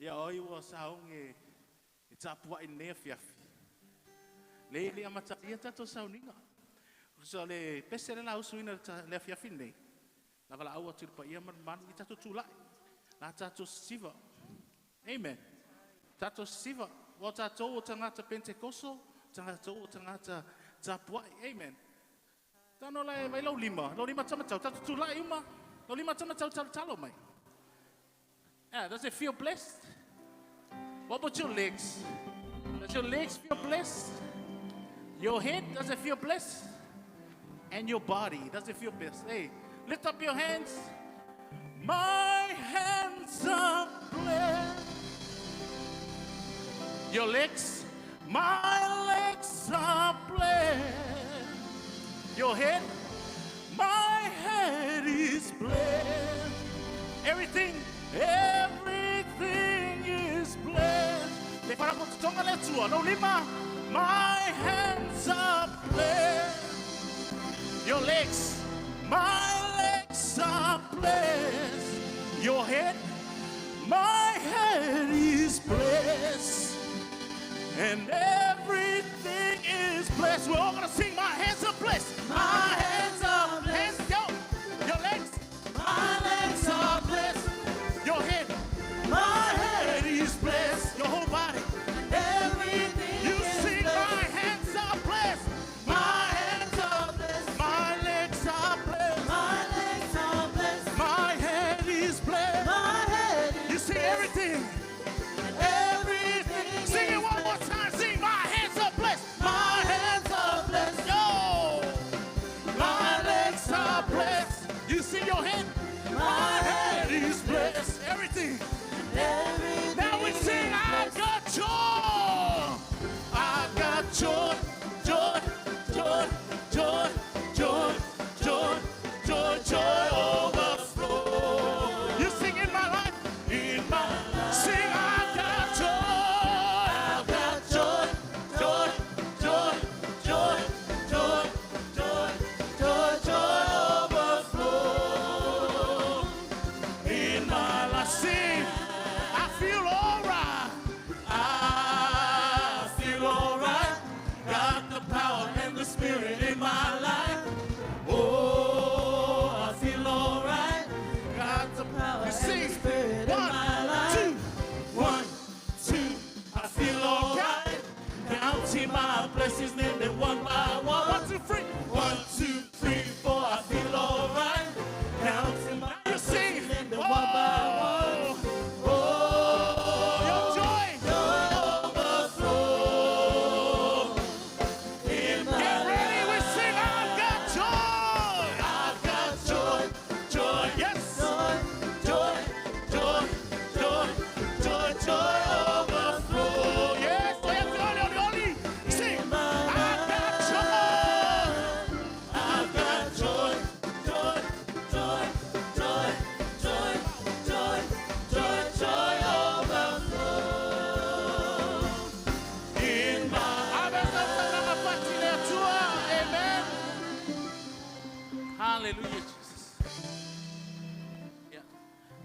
Ia oi ua saoge e tapua i nei afiafi. Le le amatalia tatou sauniga. So le pese le la usuina le afiafi nei. Lava la au atu i le paia ma le mamalu i tatou tulai. La tatou siva. Amen. Tatou siva. Ua tatou o tagata Pentekoso, tatou o tagata tapuai. Amen. Tano la e vai lau lima tamatau, tatou tulai uma. Lau lima tamatau talo talo mai. Yeah, does it feel blessed? What about your legs? Does your legs feel blessed? Your head, does it feel blessed? And your body, does it feel blessed? Hey, lift up your hands. My hands are blessed. Your legs, my legs are blessed. Your head, my head is blessed. Everything, everything is blessed. Le wharakototonga le tua, no lima. My hands are blessed. Your legs, my legs are blessed. Your head, my head is blessed. And everything is blessed. We're all gonna sing, my hands are blessed. My hands are blessed. Hands, yo, your legs, my legs are blessed. Your head, my head is blessed. Your whole body,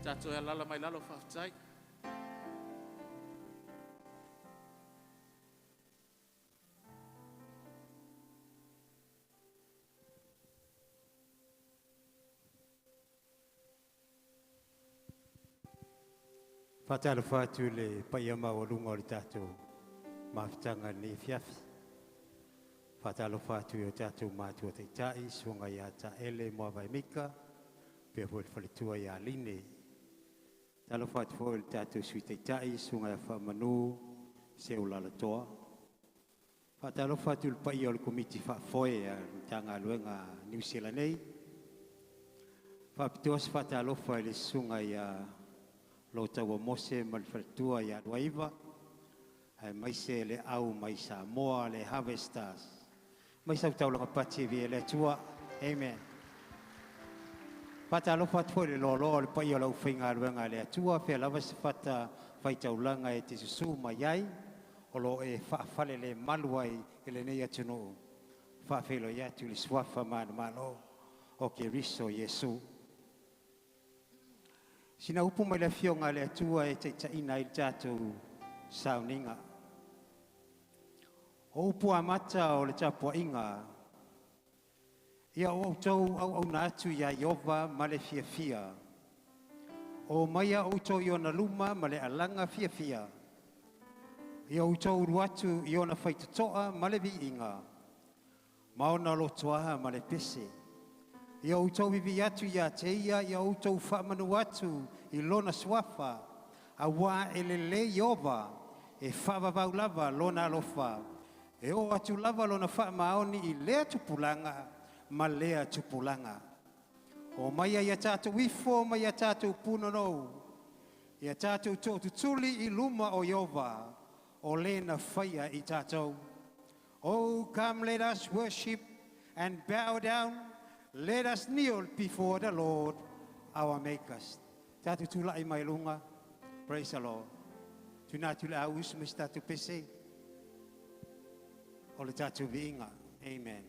Tatou e alala mai lalo faafetai. Faatalofa atu i le paia maualuga o le tatou mafutaga i lenei afiafi. Faatalofa atu i o tatou matua taitai, susuga ia Taele Muavae Mika, faapea foi le faletua ia Line. Talofa atu foi i le tatou Sui Taitai, susuga ia Faamanu Seulalatoa. Faatalofa atu i le paia o le Komiti Faafoe a le Matagaluega a Niu Sila nei. Faapitoa se faatalofa i le susuga ia Lotaua Mose ma le faletua ia Luaiva, aemaise le au mai Samoa, le Harvesters. Mai sau taulaga pati e via le Atua. Amen. Faatalofa atu foi i le loaloa o le paia o le aufaigaluega a le Atua, fea lava se fata faitaulaga e te susu mai ai, o lo e faafale le malu ai i lenei atunuu. Faafeiloai atu i le suafa manumalo o Keriso Iesu. Sina upu mai le afioga a le Atua e taitaiina ai le tatou sauniga. O upu amata o le tapuaiga, ia o outou auauna atu ia Ieova ma le fiafia. O maia outou i ona luma ma le alaga fiafia. Ia outou ulu atu i ona faitotoa ma le viiga, ma ona lotoa ma le pese. Ia outou viivii atu ia te ia, ia outou faamanu atu i lona suafa, auā e lelei Ieova, e faavavau lava lona alofa, e oo atu lava lona faamaoni i lea tupulaga ma lea tupulaga. O maia ia tatou ifo ma ia tatou punonou, ia tatou tootutuli i luma o Ieova, o lena faia i tatou. Oh, come, let us worship and bow down. Let us kneel before the Lord, our Maker. Tatou tula'i mai luga. Praise the Lord. Tuna atu le au usu ma se tatou pese o le tatou viiga. Amen.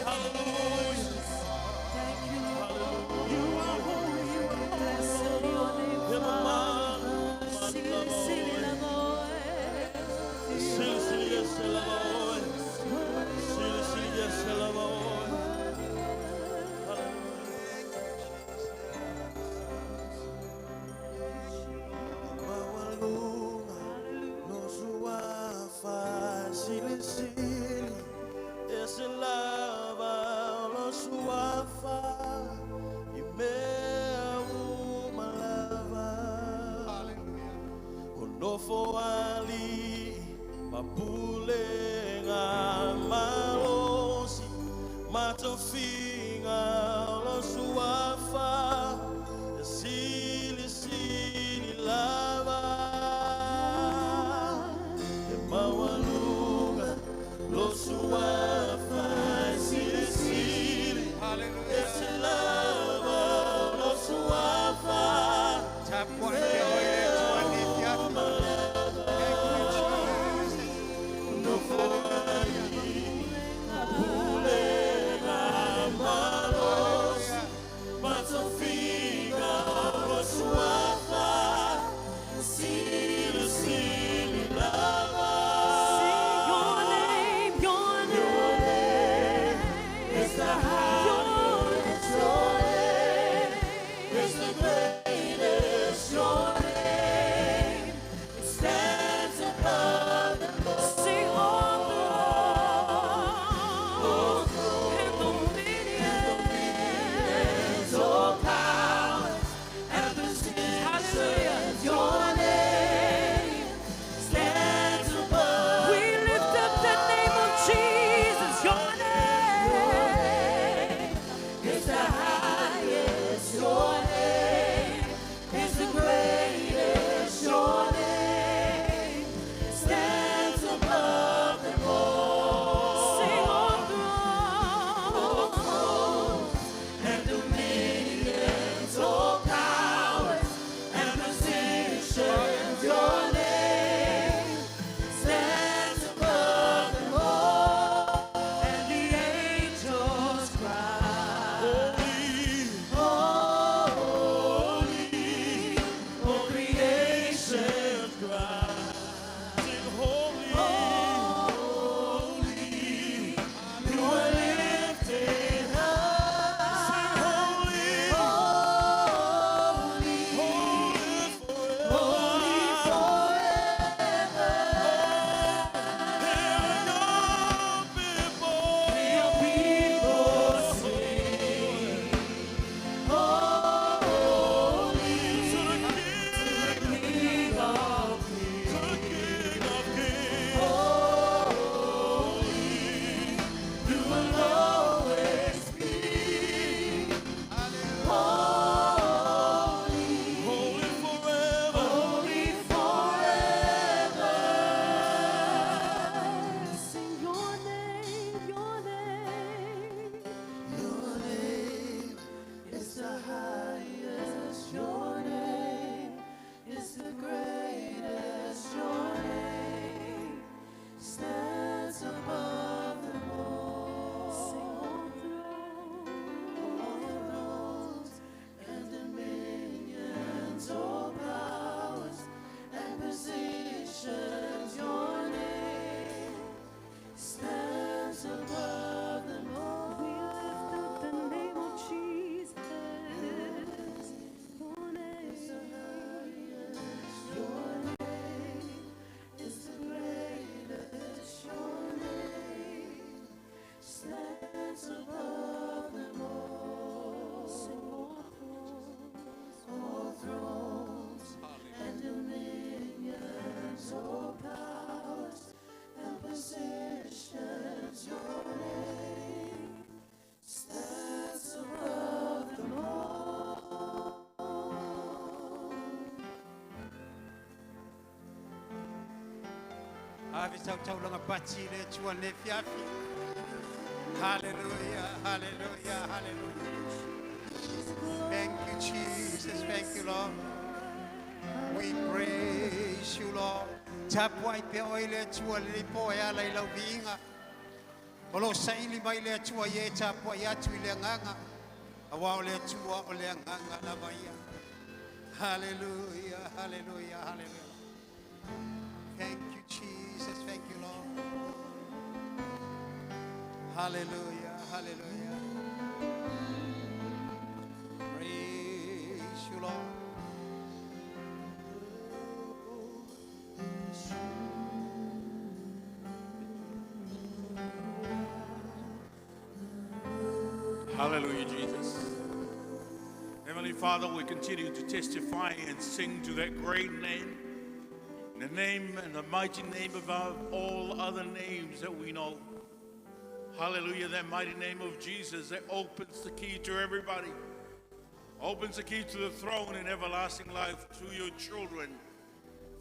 Hallelujah. Thank you, Lord. You are holy, you are Blessed be your name, Father. Sili, sili lava oe. Sili sili ese lava oe. Sili sili ese lava oe. Maualuga lo suafa sili sili ese lava lo suafa i mea uma lava. O nofo ali ma pulega malosi ma tofiga lo suafa sili sili lava e maualuga lo suafa sili sili ese lava lo suafa Tapuai pea oe le Atua i lenei afiafi. Thank you, Jesus. Malosi ma tofiga lo suafa sili sili lava. Sing your name, your name is the highest, Your name is the greatest, your name it stands above them all. Sing all thrones and dominions, All powers and positions, Hallelujah. Your name stands above. We lift up the name of Jesus, your name is the highest, your name is the greatest, your name stands above them all. Sing all thrones And dominions, all powers and positions, your name stands above them all. And the angels cry, Holy, holy, all creation cries. Sing holy, holy, you are lifted high. Sing holy, holy, holy forever. Hear your people sing. Holy to the King of Kings, to the King of Kings. Holy, you will always be holy, holy forever, holy forever. Sing your name, your name. Your name is the highest, your name is the greatest, your name stands above them all. Sing all thrones, All thrones and dominions, all powers and positions, your name stands above them all. We lift up the name of Jesus. Your name Your name is the greatest, your name stands above them all. Sing all thrones, All thrones and dominions, all powers and positions, your name stands above them all. Ave sautaulaga pati le Atua i lenei afiafi. Hallelujah, hallelujah, hallelujah. Thank you, Jesus. Thank you, Lord. We praise you, Lord. Tapua'i pea oe i le Atua i lenei po e ala i lau viiga. O loo saili mai le Atua ia e tapua'i atu i le agaga, auā o le Atua o le agaga lava ia. Hallelujah, hallelujah, hallelujah. Thank you, Jesus. Thank you, Lord. Hallelujah, hallelujah. Praise you, Lord. Hallelujah, Jesus. Heavenly Father, we continue to testify and sing to that great name, the name and the mighty name above all other names that we know. Hallelujah, that mighty name of Jesus that opens the key to everybody, opens the key to the throne in everlasting life to your children.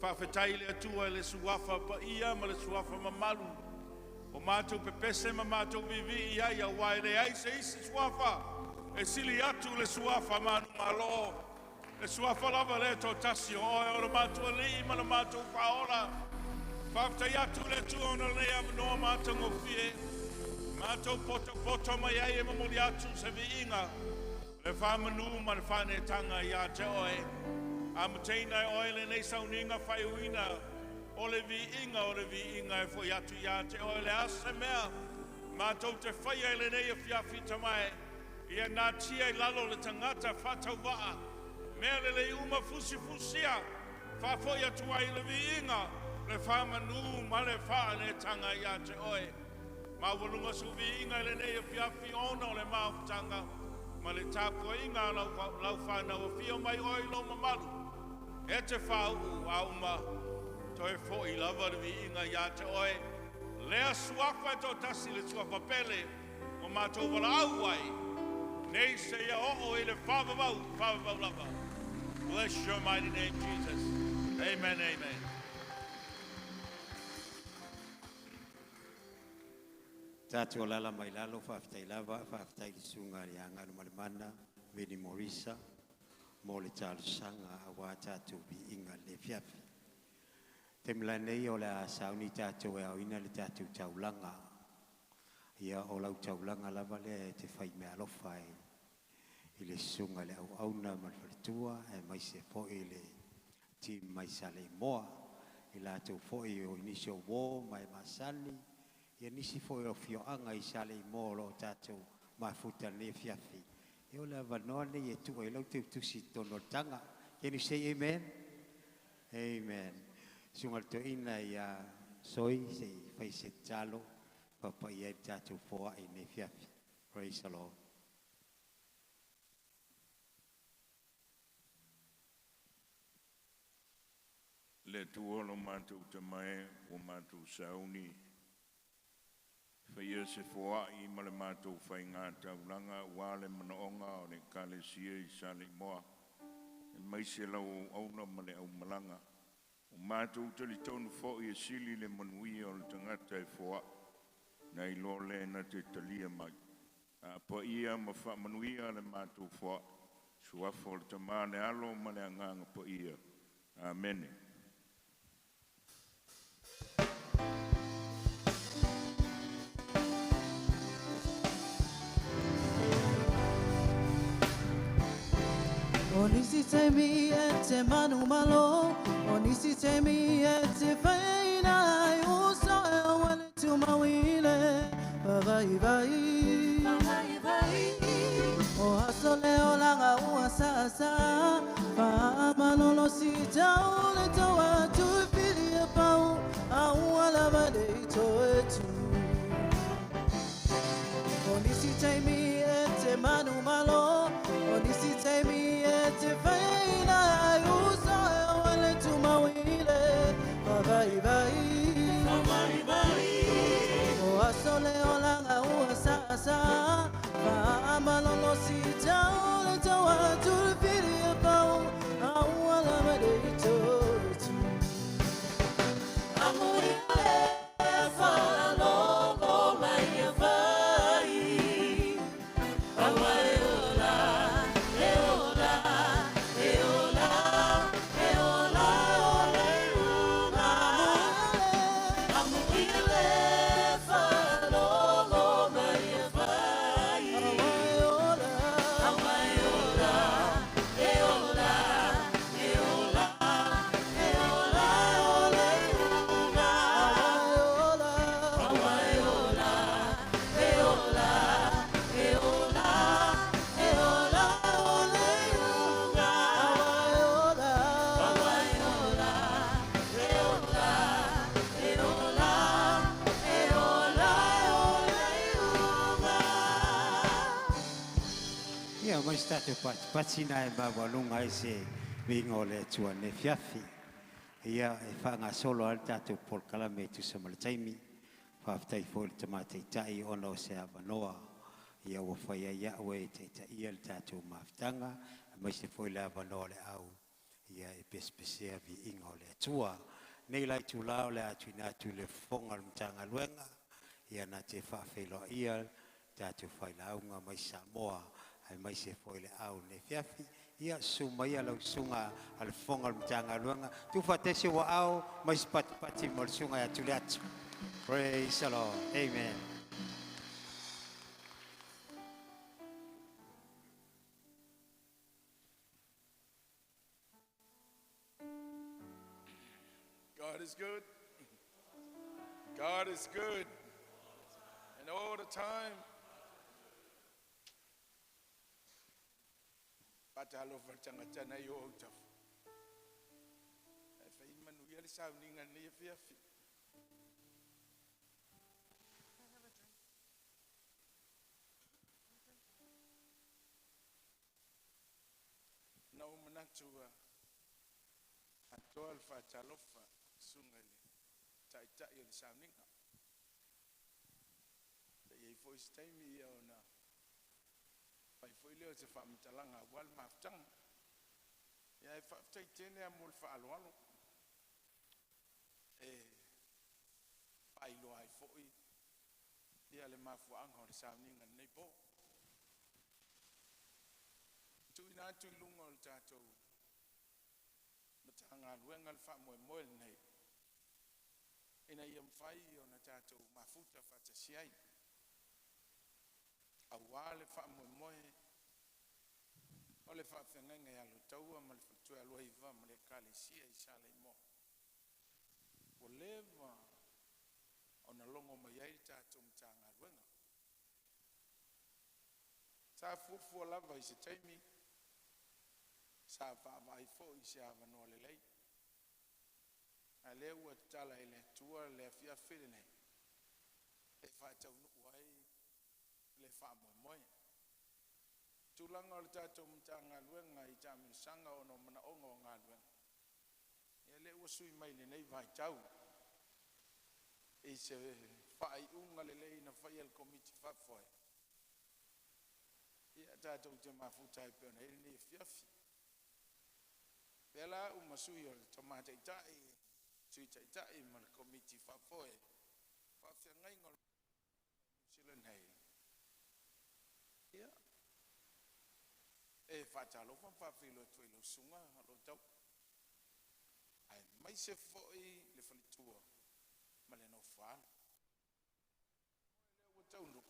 Faafetai le Atua i le suafa paia ma le suafa mamalu. O matou pepese ma matou viivii i ai auā e leai se isi suafa e sili atu le suafa manumalo. Le suafa lava le toatasi o oe o le matou Alii ma le matou Faaola. Faafetai atu le Atua ona lenei avanoa matagofie. Matou potopoto mai ai e momoli atu se viiga. Le faamanu ma le faaneetaga iā te oe. Amataina e oe lenei sauniga faaiuina o le viiga o le viiga e fo'i atu iā te oe le a se mea. Matou te faia i lenei afiafi tamae. Ia natia i lalo le tagata faatauvaa. Mea lelei uma fusifusia. Faafo'i atu ai le viiga, le faamanu ma le faaneetaga iā te oe. Maualuga sou viiga i lenei afiafi ona o le mafutaga ma le tapuaiga a lau fanau afio mai oe i lou mamalu. E te faauu auma toe fo'i lava le viiga iā te oe. Lea suafa e toatasi le suafa pele ua matou valaau ai. Nei seia oo i le faavavau, faavavau lava. Bless your mighty name, Jesus. Amen, amen. Tatou alaala mai lalo, faafetai lava, faafetai i le susuga ia Galumalemana Vini Morisa mo le talosaga auā tatou viiga i lenei afiafi. Taimi lanei o le a sauni tatou e aoina le tatou taulaga. Ia o lau taulaga lava lea e te fai meaalofa ai i le susuga i le auauna ma le faletua aemaise foi le team mai Saleimoa, i latou foi o nisi o uo ma e masani, ia nisi foi o afioaga i Saleimoa o lo o tatou mafuta i lenei afiafi. Ia o le avanoa lenei e tuu ai lau teutusi i totonu o le taga. Can you say amen? Amen. Susuga i le toeaina ia Soi se i fai se tatalo faapaia ai le tatou foai i lenei afiafi. Praise the Lord. Le Atua lo matou Tama e, ua matou sauni, faia se foai ma le matou faiga taulaga aua le manaoga o le Ekalesia i Saleimoa, aemaise lau auauna ma le aumalaga. Ua matou talitonu foi e sili le manuia o le tagata e foai, nai lo le na te talia mai. A paia ma faamanuia le matou foai, suafa o le Tama, le Alo ma le Agaga Paia. Amene. O nisi taimi e te manumalo, o nisi taimi e te whaina ai uso e o le tumawile, vai vai. O aso le o langa ua sa sa, wha si tau le toa tu pili a pau, a ua lava le i toe tu. O nisi taimi e te manumalo, o nisi taimi e te whaina ai uso e o le tumawile, vai vai. O aso le o langa ua sa sa, wha si tau le toa tu pili a pau, a ua lava le i toe tu. Amuri le whalongo mai a vai. Tatou patipati na e maualuga ai se viiga o le Atua i lenei afiafi. Ia e faagasolo lava le tatou polokalame e tusa ma le taimi. Faafetai foi i le Tama Taitai ona o se avanoa ia ua fai ai au e taitaia le tatou mafutaga, aemaise foi le avanoa o le au ia e pesepesea viiga o le Atua. Nei la itula o le a tuuina atu i le fofoga o le Matagaluega ia na te faafeiloaia tatou failauga mai Samoa aemaise foi le au nei afiafi. Ia susu maia lau susuga a le fofoga o le Matagaluega, tuufaatasi ua ao mai se patipati mo le susuga ia Tuliatu. Praise the Lord. Amen. God is good. God is good. And all the time. Fatalofa tagatana i o autafa. E fai manuia le sauniga lenei afiafi. Na ou manatu ua atoa le faatalofa susuga i le taitai o le sauniga. Sa i ai foi se taimi ia ona fai foi lea o se faamatalaga aua le mafutaga. Ia e faafetai tele lava mo le faaaloalo e faailoa ai foi ia le mafuaaga o le sauniga i lenei po. Tuuina atu i luga o le tatou Matagaluega le faamoemoe lenei ina ia mafai ona tatou mafuta faatasi ai aua le faamoemoe o le faafeagaiga ia Lotaua ma le faletua Aloaiva ma le Ekalesia i Saleimoa. Ua leva ona logo mai ai le tatou Matagaluega. Sa fuafua lava i se taimi, sa vaavaai foi i se avanoa lelei, a o lea ua tatala e le Atua le afiafi lenei e faataunuu ai le faamoemoe. Tulaga o le tatou Matagaluega i taamilosaga ona o manaoga o galuega, ia lea ua sui mai i lenei vaitau i se faaiuga lelei na faia e le Komiti Faafoe, ia tatou te mafuta ai pei ona i ai lenei afiafi. Pea la au ma sui o le Tama Taitai, Sui Taitai ma le Komiti Faafoe faafeagaiga o Niu Sila nei, ia e faatalofa ma faafeiloai atu ai i lau susuga Lotaua, aemaise foi le faletua ma le nofo a alo. Lea ua taunuu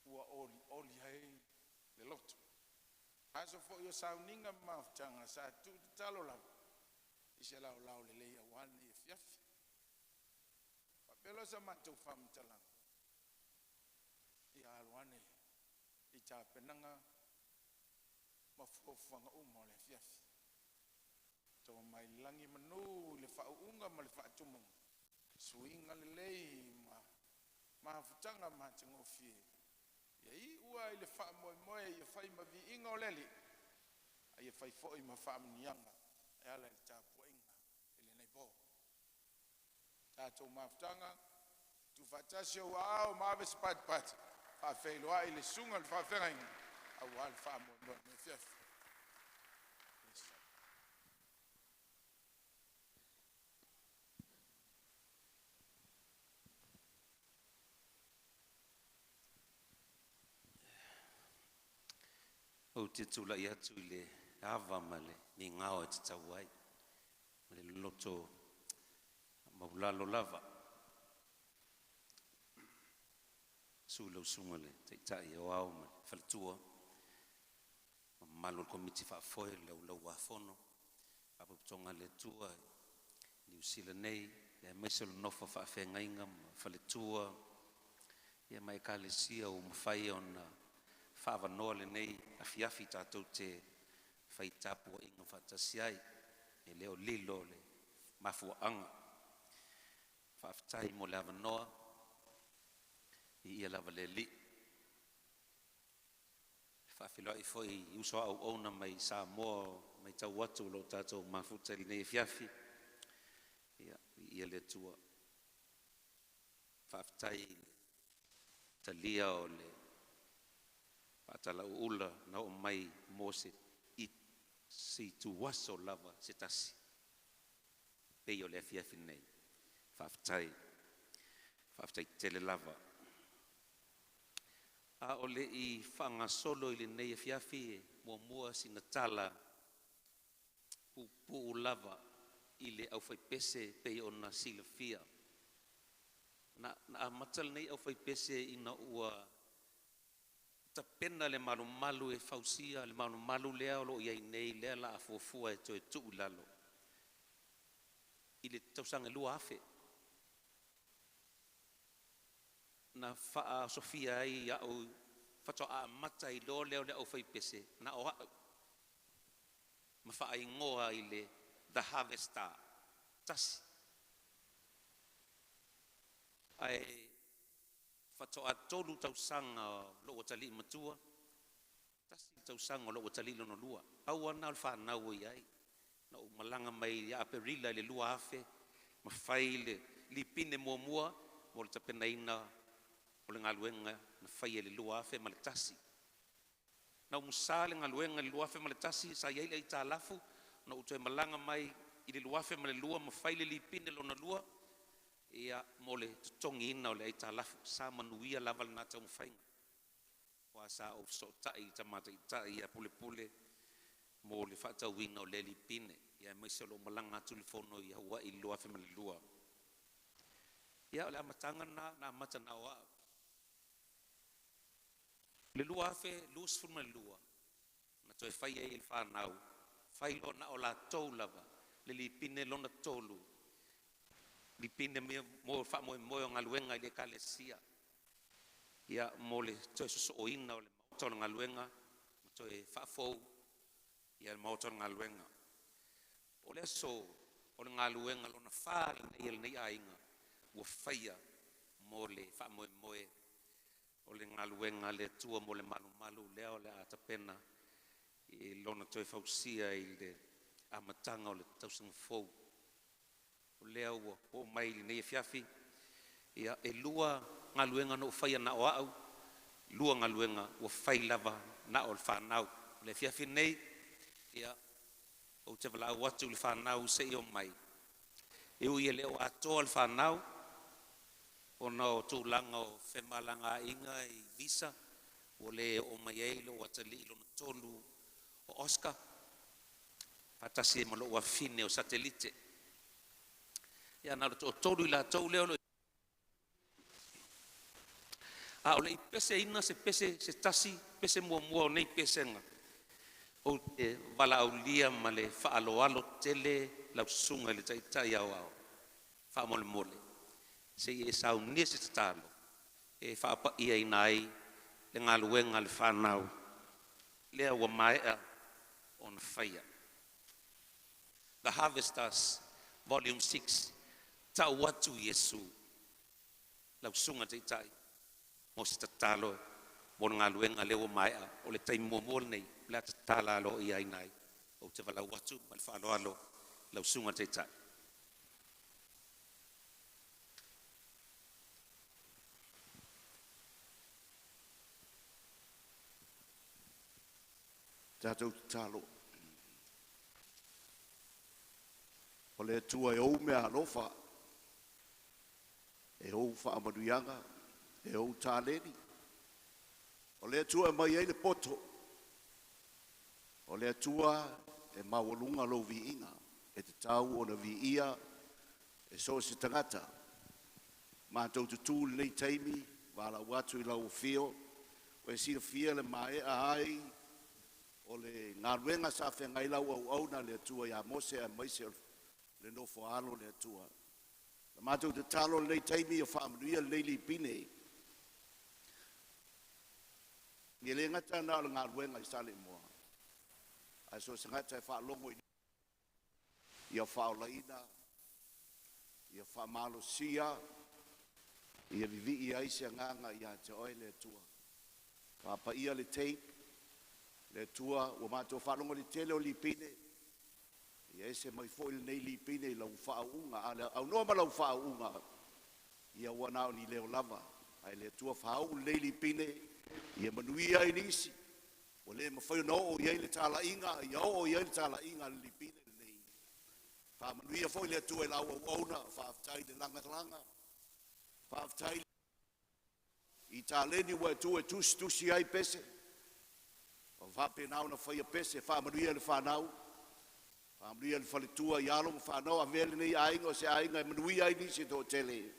ua olioli ai le loto. Aso foi o sauniga ma mafutaga sa tuutatalo lava i se laolao lelei aua lenei afiafi. Faapea loa sa matou faamatalaga, ia alo ane i tapenaga ma fuafuaga uma o le afiafi. Tama mai le lagi manu i le faauuga ma le faatumuga, suiga lelei ma mafutaga matagofie. Ia iu ai le faamoemoe ia fai ma viiga o le Alii, a ia fai foi ma faamanuiaga e ala i le tapuaiga i lenei po. Tatou mafutaga, tuufaatasi ou aao ma ave se patipati, faafeiloai le susuga i le faafeagaiga aua le faamoemoe o lenei afiafi. Yes. Ou te tulai atu i le ava ma le migao e tatau ai, ma le loto maulalo lava. Susu i lau susuga i le Taitai Aoao ma le faletua, ma mamalu o le Komiti Faafoe o le Laulau-a-Fono, Faalapotopotoga a le Atua i Niu Sila nei, aemaise o le nofo a faafeagaiga ma faletua, ia ma Ekalesia ua mafai ona faavanoa lenei afiafi tatou te fai tapuaiga faatasi ai, e le o lilo le mafuaaga. Faafetai mo le avanoa, viia lava le Alii. Faafeiloai foi i uso a auauna mai Samoa o matau atu o lo o tatou mafuta i lenei afiafi. Ia, viia le Atua. Faafetai i le talia o le faatalauula na oo mai mo se se ituaso lava se tasi pei o le afiafi nei. Faafetai, faafetai tele lava. A o le i faagasolo i lenei afiafi, e muamua sina tala puupuu lava i le aufaipese pei ona silafia. Na amata lenei aufaipese ina ua tapena le malumalu e fausia le malumalu lea o lo o i ai nei, lea o le a fuafua e toe tuu i lalo i le tausaga 2000. Na faaosofia ai au faatoa amata ai loa lea o le aufaipese na o au ma faaigoa i le The Harvester tasi. Ae faatoa 3 tausaga o lou atalii matua, 1 tausaga o lou atalii lona lua. Pau lava lena o le fanau o i ai. Na ou malaga mai ia Aperila i le 2000 ma fai le lipine muamua mo le tapenaina o le galuega na faia i le 2001. Na umusa le galuega i le 2001, sa i ai le aitalafu, na ou toe malaga mai i le 2002 ma fai le lipine lona lua, ia, mo le totogiina o le aitalafu. Sa manuia lava lena taumafaiga. Aua sa ou fesootai i le tama taitai ia Pulepule mo le faatauina o lea lipine, ia aemaise o lou malaga atu i le fono i Hawaii i le 2002. Ia, o le amataga lena na amata na o au. I le 2022, na toe fai ai e le fanau, fai loa na o latou lava le lipine lona 3, lipine mo faamoemoe o galuega i le Ekalesia, ia, mo le toe sosooina o le maota o le galuega ma toe faafou ia le maota o le galuega. O le aso o le galuega lona 4 lenei a lenei aiga ua faia mo le faamoemoe o le galuega a le Atua mo le malumalu lea o le a tapena i lona toe fausia i le amataga o le tausaga fou. O lea ua oo mai i lenei afiafi, ia, e 2 galuega na ou faia na o au, 2 galuega ua fai lava na o le fanau. O le afiafi nei, ia, ou te valaau atu i le fanau se i o mai. E ui e le o atoa le fanau ona o tulaga o femalagaaiga i visa, ua le oo mai ai lou atalii lona 3 o Oscar, faatasi ai ma lou afafine o Satelite. Ia, na o le toatolu i latou lea o lo A o le i peseina se pese se tasi, pese muamua o nei pesega, ou te valaaulia ma le faaaloalo tele lau susuga i le Taitai Aoao, faamolemole, se i e saunia se tatalo e faapaiaina ai le galuega a le fanau lea ua maea ona faia. The Harvesters Volume 6, tau atu Iesu, lau susuga Taitai, mo se tatalo mo le galuega lea ua maea. O le taimi muamua lenei o le a tatala aloaia ai. Ou te valaau atu ma le faaaloalo lau susuga Taitai. Tatou tatalo. O le Atua e ou mea alofa, e ou faamanuiaga, e ou taleni. O le Atua e mai ai le poto, o le Atua e maualuga lou viiga, e tatau ona viia e so o se tagata. Matou tutū i lenei taimi, valaau atu i lau afio, ua e silafia le maea ai o le galuega sa feagai lau auauna le Atua ia Mose aemaise o le nofo a alo le Atua. Na matou tatalo i lenei taimi ia faamanuia lenei lipine. Ia le gata na o le galuega i Saleimoa, ae so o se gata e faalogo i ia faaolaina, ia faamalosia, ia vivii ai se agaga ia te oe le Atua. Faapaia le tape, Le Atua ua matou faalogo i le tele o lipine, ia ese mai foi lenei lipine i lau faauuga, a le aunoa ma lau faauuga, ia ua na o ni leo lava. Ae le Atua faauu lenei lipine, ia manuia ai nisi, ua le mafai ona oo i ai le talaiga, ia oo i ai le talaiga a le lipine lenei. Faamanuia foi le Atua i lau auauna, faafetai i le lagalaga, faafetai i taleni ua e tu e tusitusi ai pese, ua faapena ona faia pese, faamanuia le fanau, faamanuia le faletua i alo ma fanau, avea lenei aiga o se aiga e manuia ai nisi e toatele,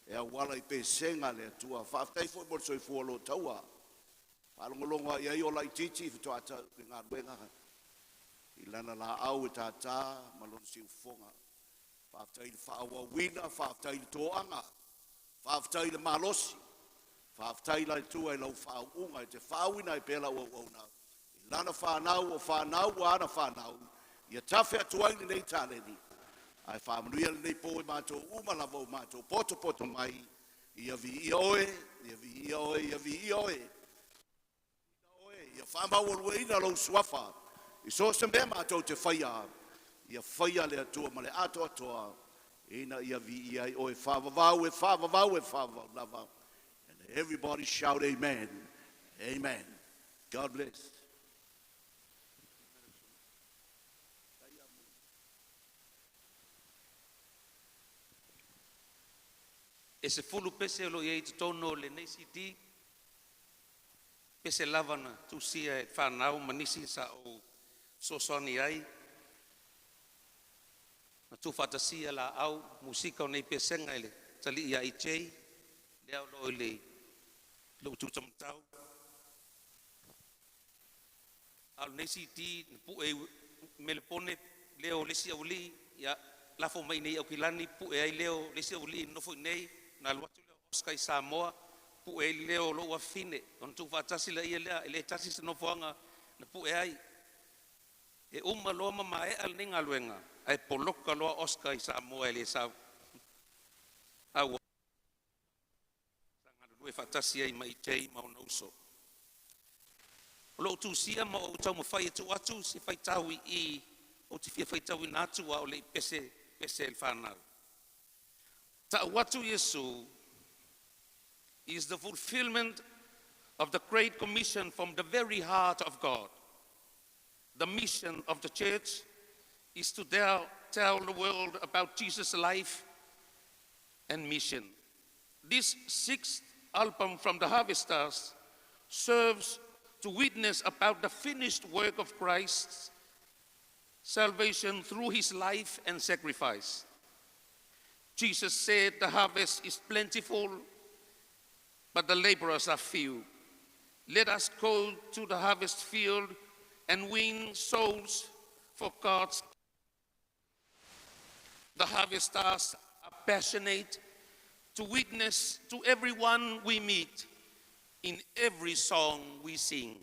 e auala i pesega a le Atua. Faafetai foi mo le soifua o lo o taua. Faalogologo lava i ai o laitiiti faatoa tau i galuega i lana laau e tātā ma lona siufofoga. Faafetai i le faaauauina, faafetai i le toaga, faafetai i le malosi, faafetai le Atua i lau faauuga e te faauuina ai pea lau auauna i lana fanau, o fanau ua ana fanau, ia tafe atu ai lenei taleni. Ae faamanuia lenei po i matou uma lava ua matou potopoto mai, ia viia oe, ia viia oe, ia viia oe. Ia faamaualugaina lou suafa i so o se mea matou te faia, ia faia le Atua ma le atoatoa ina ia viia ai oe. Faavavau e faavavau e faavavau lava. And everybody shout amen. Amen. God bless. E 10 pese o lo o i ai i totonu o lenei CD, pese lava na tusia e fanau ma nisi sa ou fesoasoani ai, na tuufaatasia laau musika o nei pesega e le talii ia AJ, lea o lo o i le lou tuitamatau. A o lenei CD na pue i Melepone leo o le isi aualii, ia lafo mai i Aukilani pue ai leo o le isi aualii nofo i nei, na alu atu lea o Oscar i Samoa, pue ai leo o lou afafine, ona tuufaatasi laia lea, e le tasi se nofoaga na pue ai. E uma loa ma maea lenei galuega, ae poloka loa Oscar i Samoa e le sau. A ua sa galulue faatasi ai ma AJ ma ona uso. O lou tusia ma ou taumafai e tuu atu se faitau i i, ou te fia faitauina atu a o le i pese pese le fanau. Ta'u atu Iesu is the fulfillment of the Great Commission from the very heart of God. The mission of the church is to tell the world about Jesus' life and mission. This sixth album from the Harvesters serves to witness about the finished work of Christ's salvation through his life and sacrifice. Jesus said the harvest is plentiful, but the laborers are few. Let us go to the harvest field and win souls for God's. The harvesters are passionate to witness to everyone we meet in every song we sing.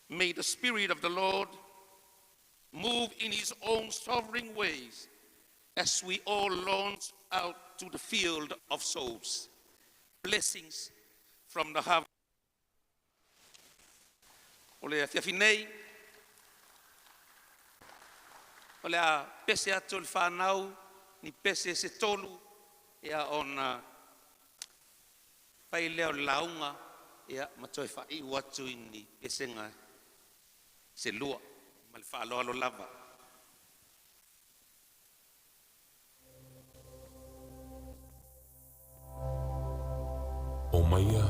May the Spirit of the Lord move in His own sovereign ways as we all launch out to the field of souls. Blessings from the harvest. O le afiafi nei, o le a pese atu le whanau, ni pese se tolu, ia ona fai lea o le lauga, ia ma toe faaiu atu i ni pesega se lua, ma le faaaloalo lava. O maia,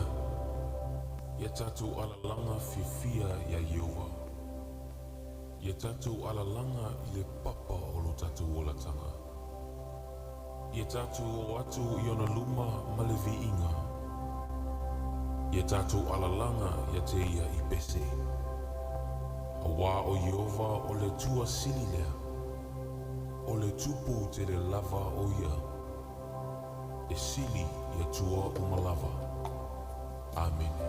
ia tatou alalaga fiafia iā Ieova, ia tatou alalaga i le papa o lo tatou olataga. Ia tatou o atu i ona luma ma le viiga. Ia tatou alalaga ia te ia i pese. Auā o Ieova o le Atua sili lea, o le Tupu tele lava o ia, e sili i Atua uma lava. Amene.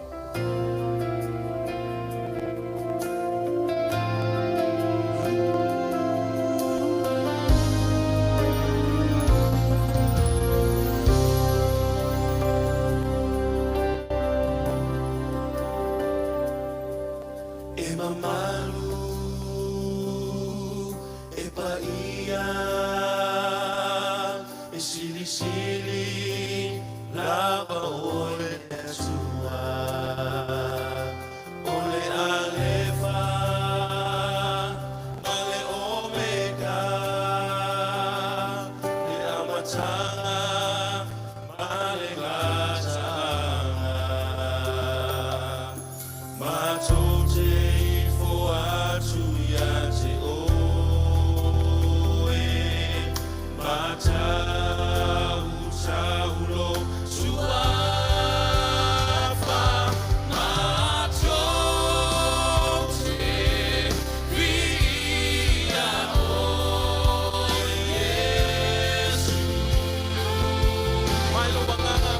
E Paia e silisili lava o le Atua, o le Alefa ma le Omega, le Amataga ma le Gataaga. Matou te ifo atu ia te oe, matautau lou Suafa, matou te viia oe, Iesu. Mai lou agaga,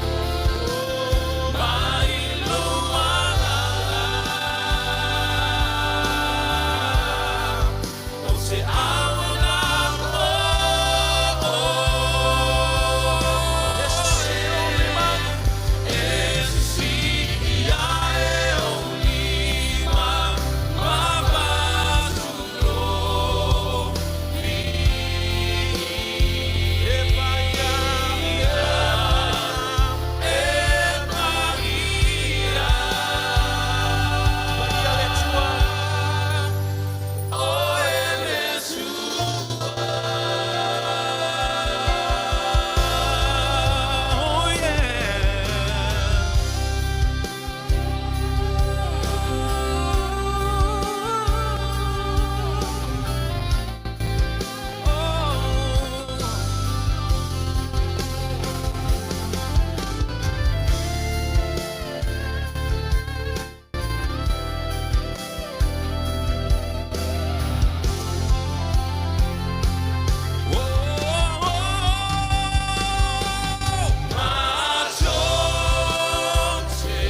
mai lou agaga, ou te auauna mo oe. E sisii ae ou lima ma avatu lou viiga. E paia, e paia, paia le Atua, oe le Atua. Oh yeah. Matou te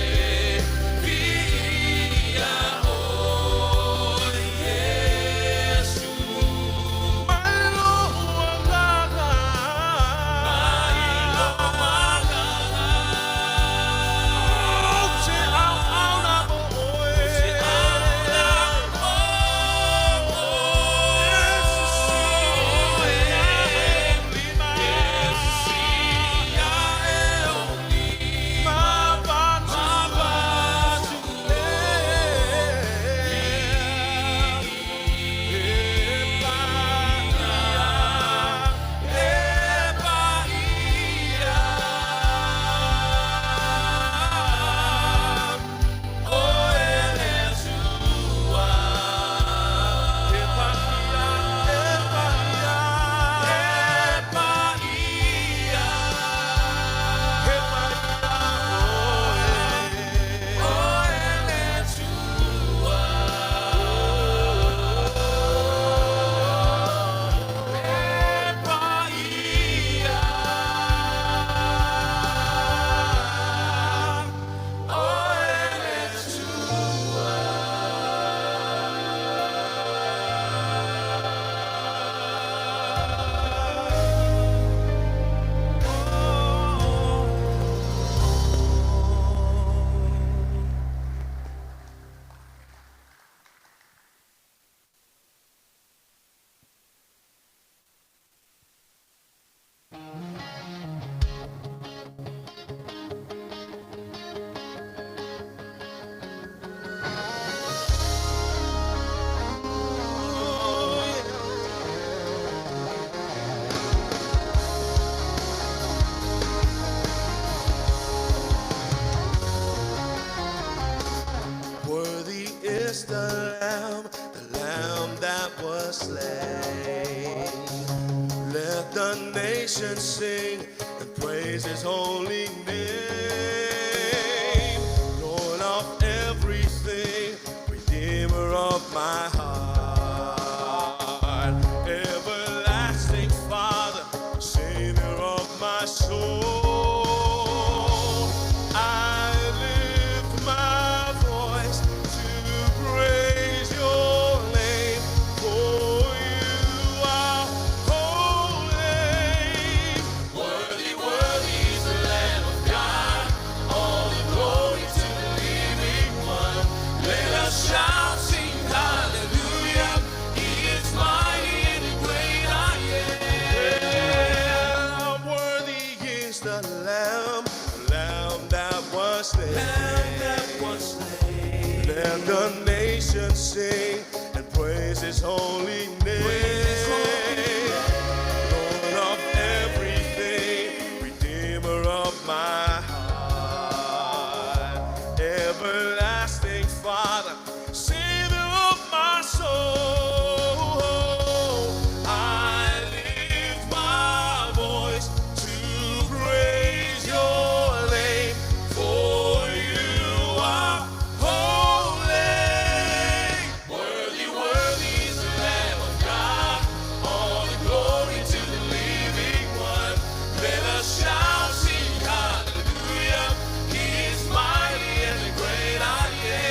viia oe, Iesu. Mai lou agaga, mai lou agaga, ou te auauna mo oe, te auauna mo oe. E sisii ae ou lima ma avatu E paia, e paia, oe le Atua. E paia, e paia, e paia, e paia, oe le Atua. E paia, oe le Atua. Worthy is the Lamb that was slain. Let the nations sing and praise his holy name. Lord of everything, Redeemer of my heart, everlasting Father, Savior of my soul. I lift my voice to praise your name, for you are holy. Worthy, worthy is the Lamb of God. His holy name. Lord of everything, Redeemer of my heart, everlasting Father, Savior of my soul. I lift my voice to praise your name, for you are holy. Worthy, worthy is the Lamb of God. All the glory to the living one. Let us shout, sing hallelujah. He is mighty and the great I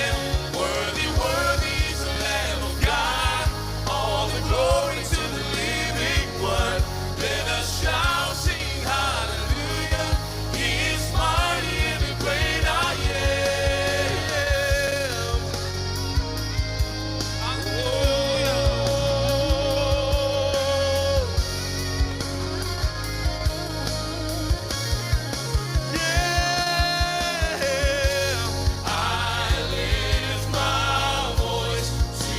am. Worthy, worthy is the Lamb of God. All the glory to the living one. Let us shout, sing hallelujah. He is mighty and the great I am. Hallelujah. Yeah, I lift my voice to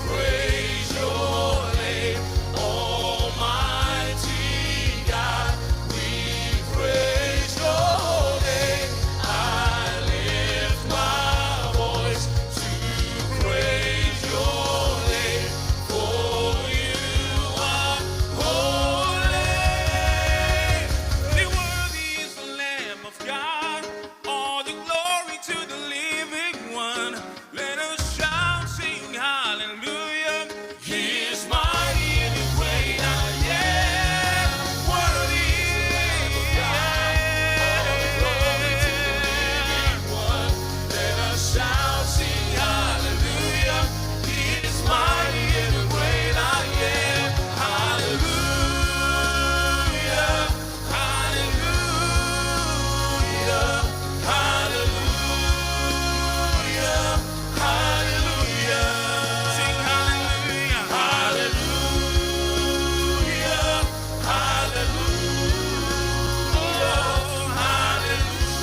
praise your name, Almighty God. We praise your name. I lift my voice to praise your name, for you are holy. Worthy is the Lamb of God. All the glory to the living one. Let us shout, sing hallelujah. He is mighty and great I am. Worthy is the Lamb of God. All the glory to the living one. Let us shout, sing hallelujah. He is mighty and great I am. Hallelujah. Hallelujah. Hallelujah. Hallelujah. Sing hallelujah. Hallelujah. Hallelujah. Hallelujah.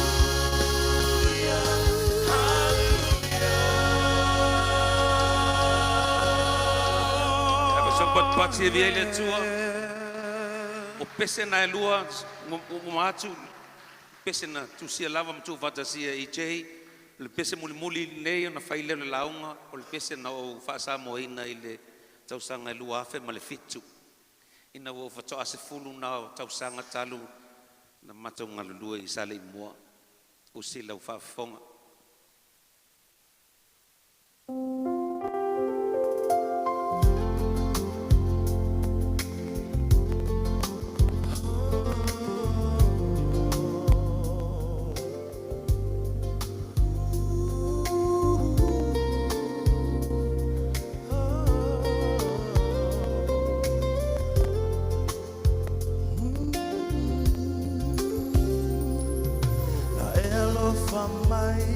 Ave so pat pati e via le tua. O pese na e lua, mo atu, pese na tusia lava ma tu fatasia i jei, le pese mulimuli nei ona fai leo le lauga, o le pese na o faasamoaina i le tausaga e 2007. Ina ua faatoa 10 na o tausaga talu na matou galulue i Saleimoa. Usi lau faafofoga. Na e alofa mai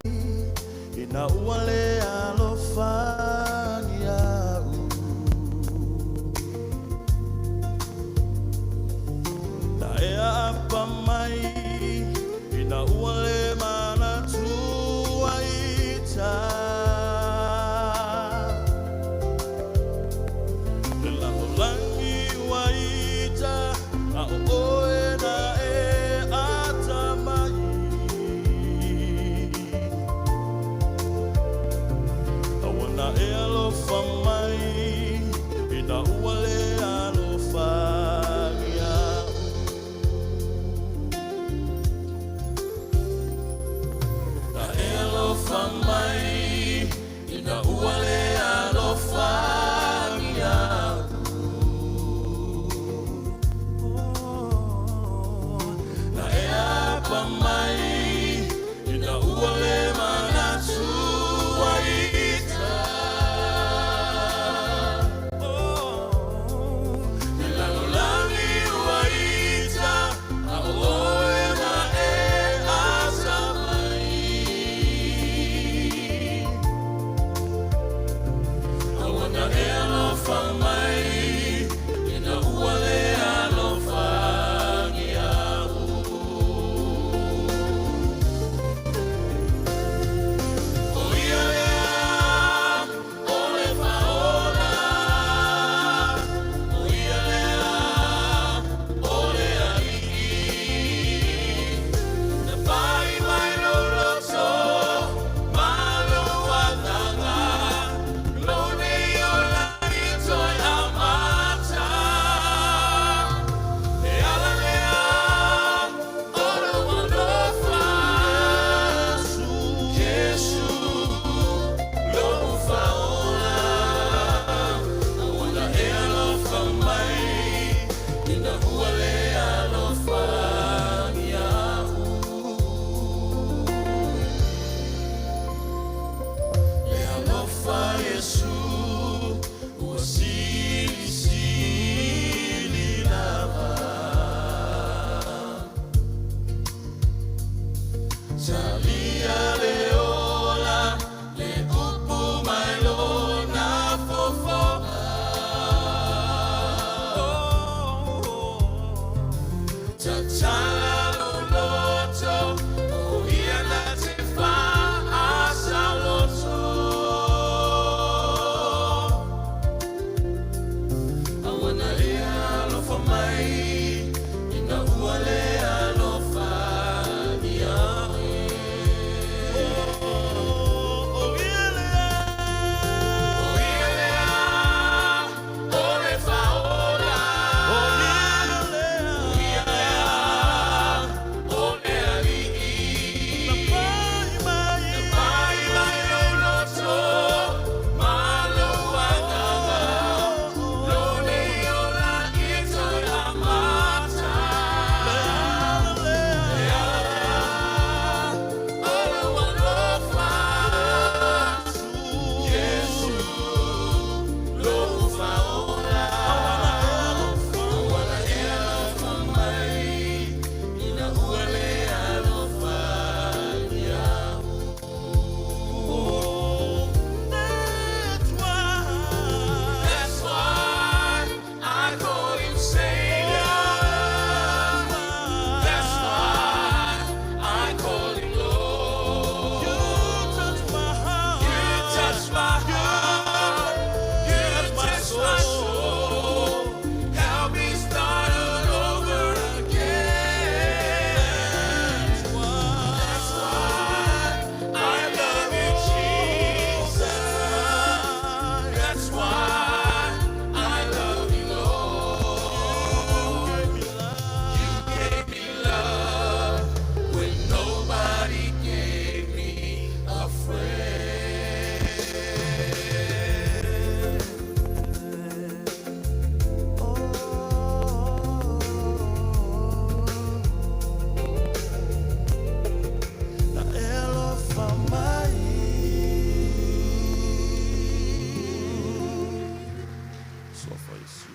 Suafa Iesu.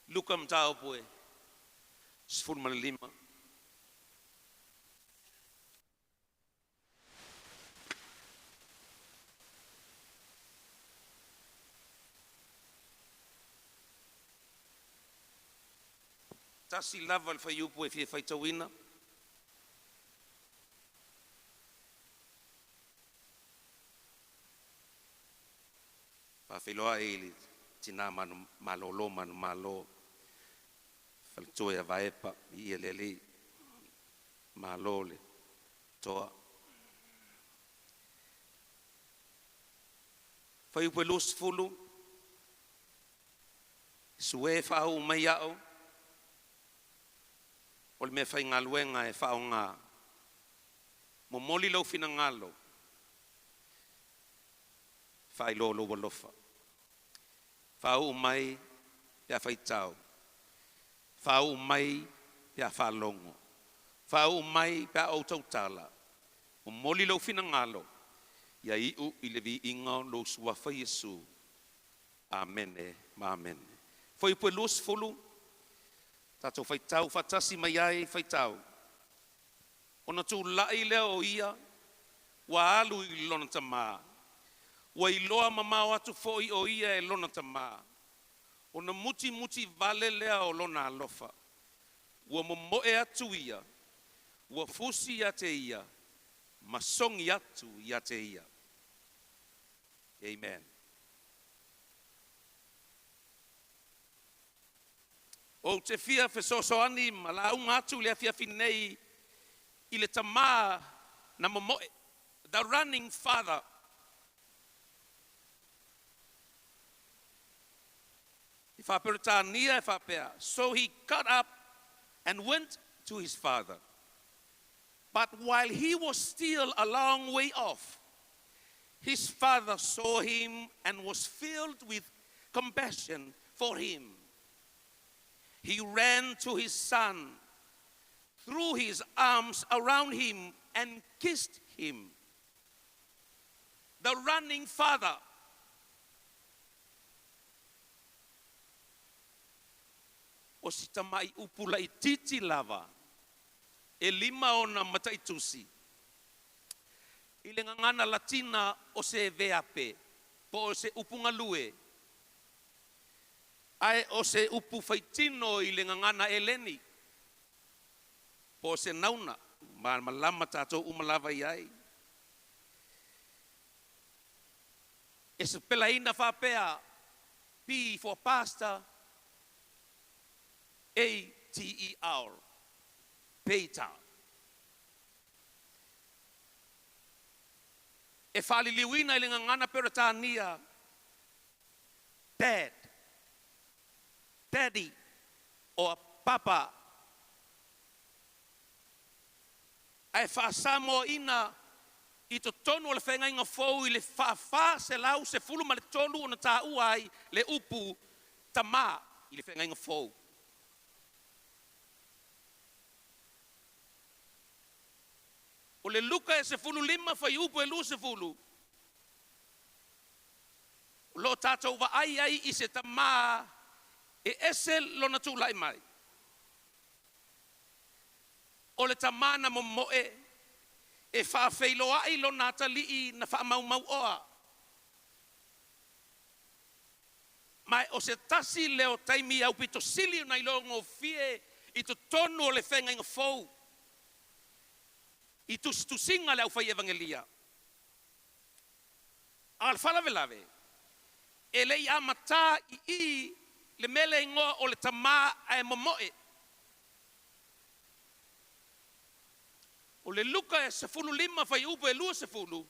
Luka mataupu e 15. Tasi lava le fuaiupu e fia faitauina. Faafeiloai i le tinā malōlō manumalo, faletua ia Vaepa, viia le Alii, malo le toa. Fuaiupu e 20, sue faauu mai au o le mea faigaluega e faaaoga. Momoli lou finagalo, faailoa lou alofa. Faauu mai pe a faitau, faauu mai pe a faalogo, faauu mai pe a ou tautala. Momoli lou finagalo, ia iu i le viiga o lou suafa Iesu. Amene ma amene. Fuaiupu e 20, tatou faitau faatasi mai ai faitau. Ona tulai lea o ia, ua alu i lona tamā. Ua iloa mamao atu foi o ia e lona tamā. Ona mutimuti vale lea o lona alofa. Ua momoe atu ia, ua fusi ia te ia, ma sogi atu ia te ia. Amen. Ou te fia fesoasoani ma lauga atu i le afiafi nei i le tamā na momoe, the running father. I faa-Peretania e faapea, so he got up and went to his father. But while he was still a long way off, his father saw him and was filled with compassion for him. He ran to his son, threw his arms around him and kissed him. The running father. O si tamai upu laitiiti lava, e 5 ona mataitusi. I le gagana Latina o se veape, po o se upu galue, ae o se upu faitino i le gagana Eleni, po o se nauna, malamalama tatou uma lava i ai. E sapelaina faapea, P for pastor, A-T-E-R, Peter. E faaliliuina i le gagana Peretania, Dad, Daddy, or Papa. Ae faasamoaina i totonu o le feagaiga fou i le 413 ona taua ai le upu tamā i le feagaiga fou. O le Luka e 15 fuaiupu e 20, o lo o tatou vaai ai i se tamā e ese lona tulai mai. O le tamā na momoe e faafeiloai lona atalii na faamaumauoa. Ma o se tasi lea o taimi aupito sili ona iloa gofie i totonu o le feagaiga fou i tusitusiga a le aufai evangelia. A o le faalavelave, e le i amatā i le mea le igoa o le tamā ae momoe. O le Luka e 15 fuaiupu e 20,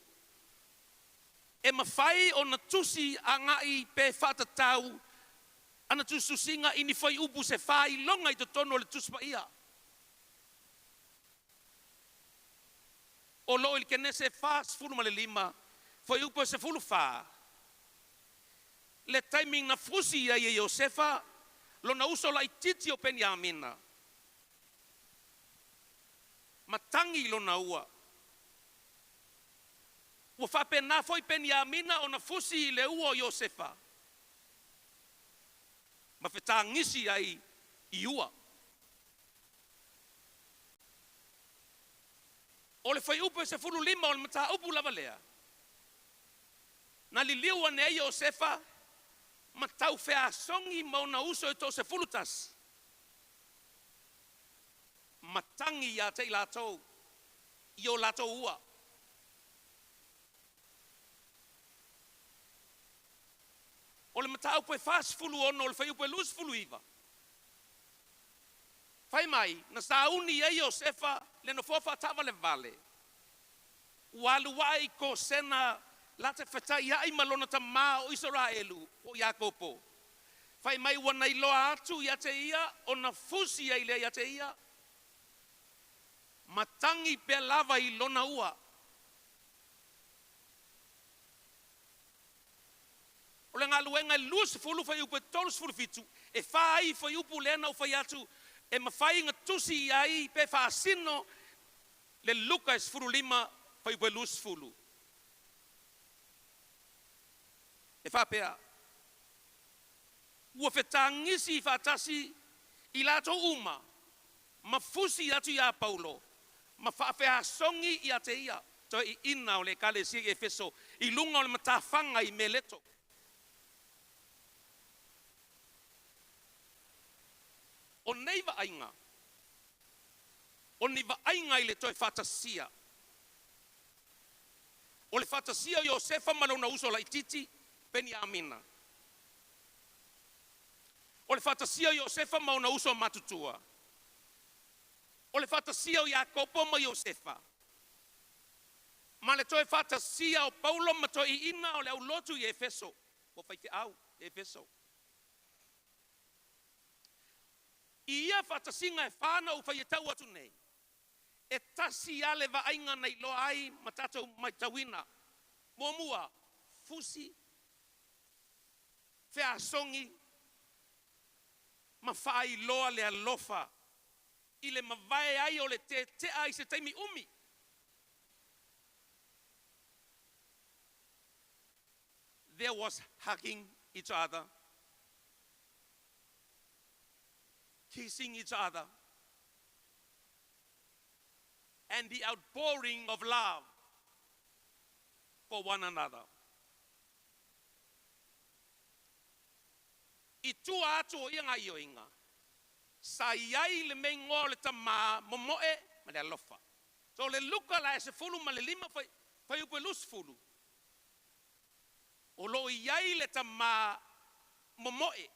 e mafai ona tusi agai pe faatatau ana tusitusiga i ni fuaiupu se faailoga i totonu o le Tusi Paia. O lo o i le Kenese 45, fuaiupu e 14, le taimi na fusi ai e Iosefa lona uso laitiiti o Peniamina, matagi lona ua. Ua faapena foi Peniamina ona fusi i le ua o Iosefa ma fetagisi ai i ua. O le fuaiupu e 15 o le mataupu lava lea, na liliu ane ai Iosefa ma taufeasogi ma ona uso e toa-11, ma tagi ia te i latou i o latou ua. O le mataupu e 46 o le fuaiupu e 29, fai mai, na sauni ai Iosefa le nofoa faataavalevale, ua alu ae i Kosena la te fetaiai ma lona tamā o Isaraelu po o Iakopo. Fai mai ua na iloa atu ia te ia ona fusi ai lea ia te ia, ma tagi pea lava i lona ua. O le galuega e 20 fuaiupu e 37, e fa ai fuaiupu lea na ou fai atu e mafai ona tusi i ai pe faasino le Luka e 15 fuaiupu e 20. E faapea, ua fetagisi faatasi i latou uma ma fusi atu iā Paulo ma faafeasogi ia te ia toeaiina o le Ekalesia i Efeso i luga o le matafaga i Meleto. O nei vaaiga, o ni vaaiga i le toe faatasia. O le faatasia o Iosefa ma lona uso laitiiti, Peniamina. O le faatasia o Iosefa ma ona uso matutua. O le faatasia o Iakopo ma Iosefa. Ma le toe faatasia o Paulo ma toeaiina o le aulotu i Efeso, po o faifeau i Efeso. I ia faatasiga e fa na ou fai tau atu nei, e tasi lava le vaaiga na iloa ai ma tatou matauina. Muamua, fusi, feasogi ma faailoa le alofa i le mavae ai o le tetea i se taimi umi. There was hugging each other, kissing each other, and the outpouring of love for one another. I tua atu o ia gaoioiga, sa i ai le meigoa o le Tamā momoe ma le alofa. So o le Luka la e 15 fuaiupu e 20, o lo o i ai le Tamā momoe.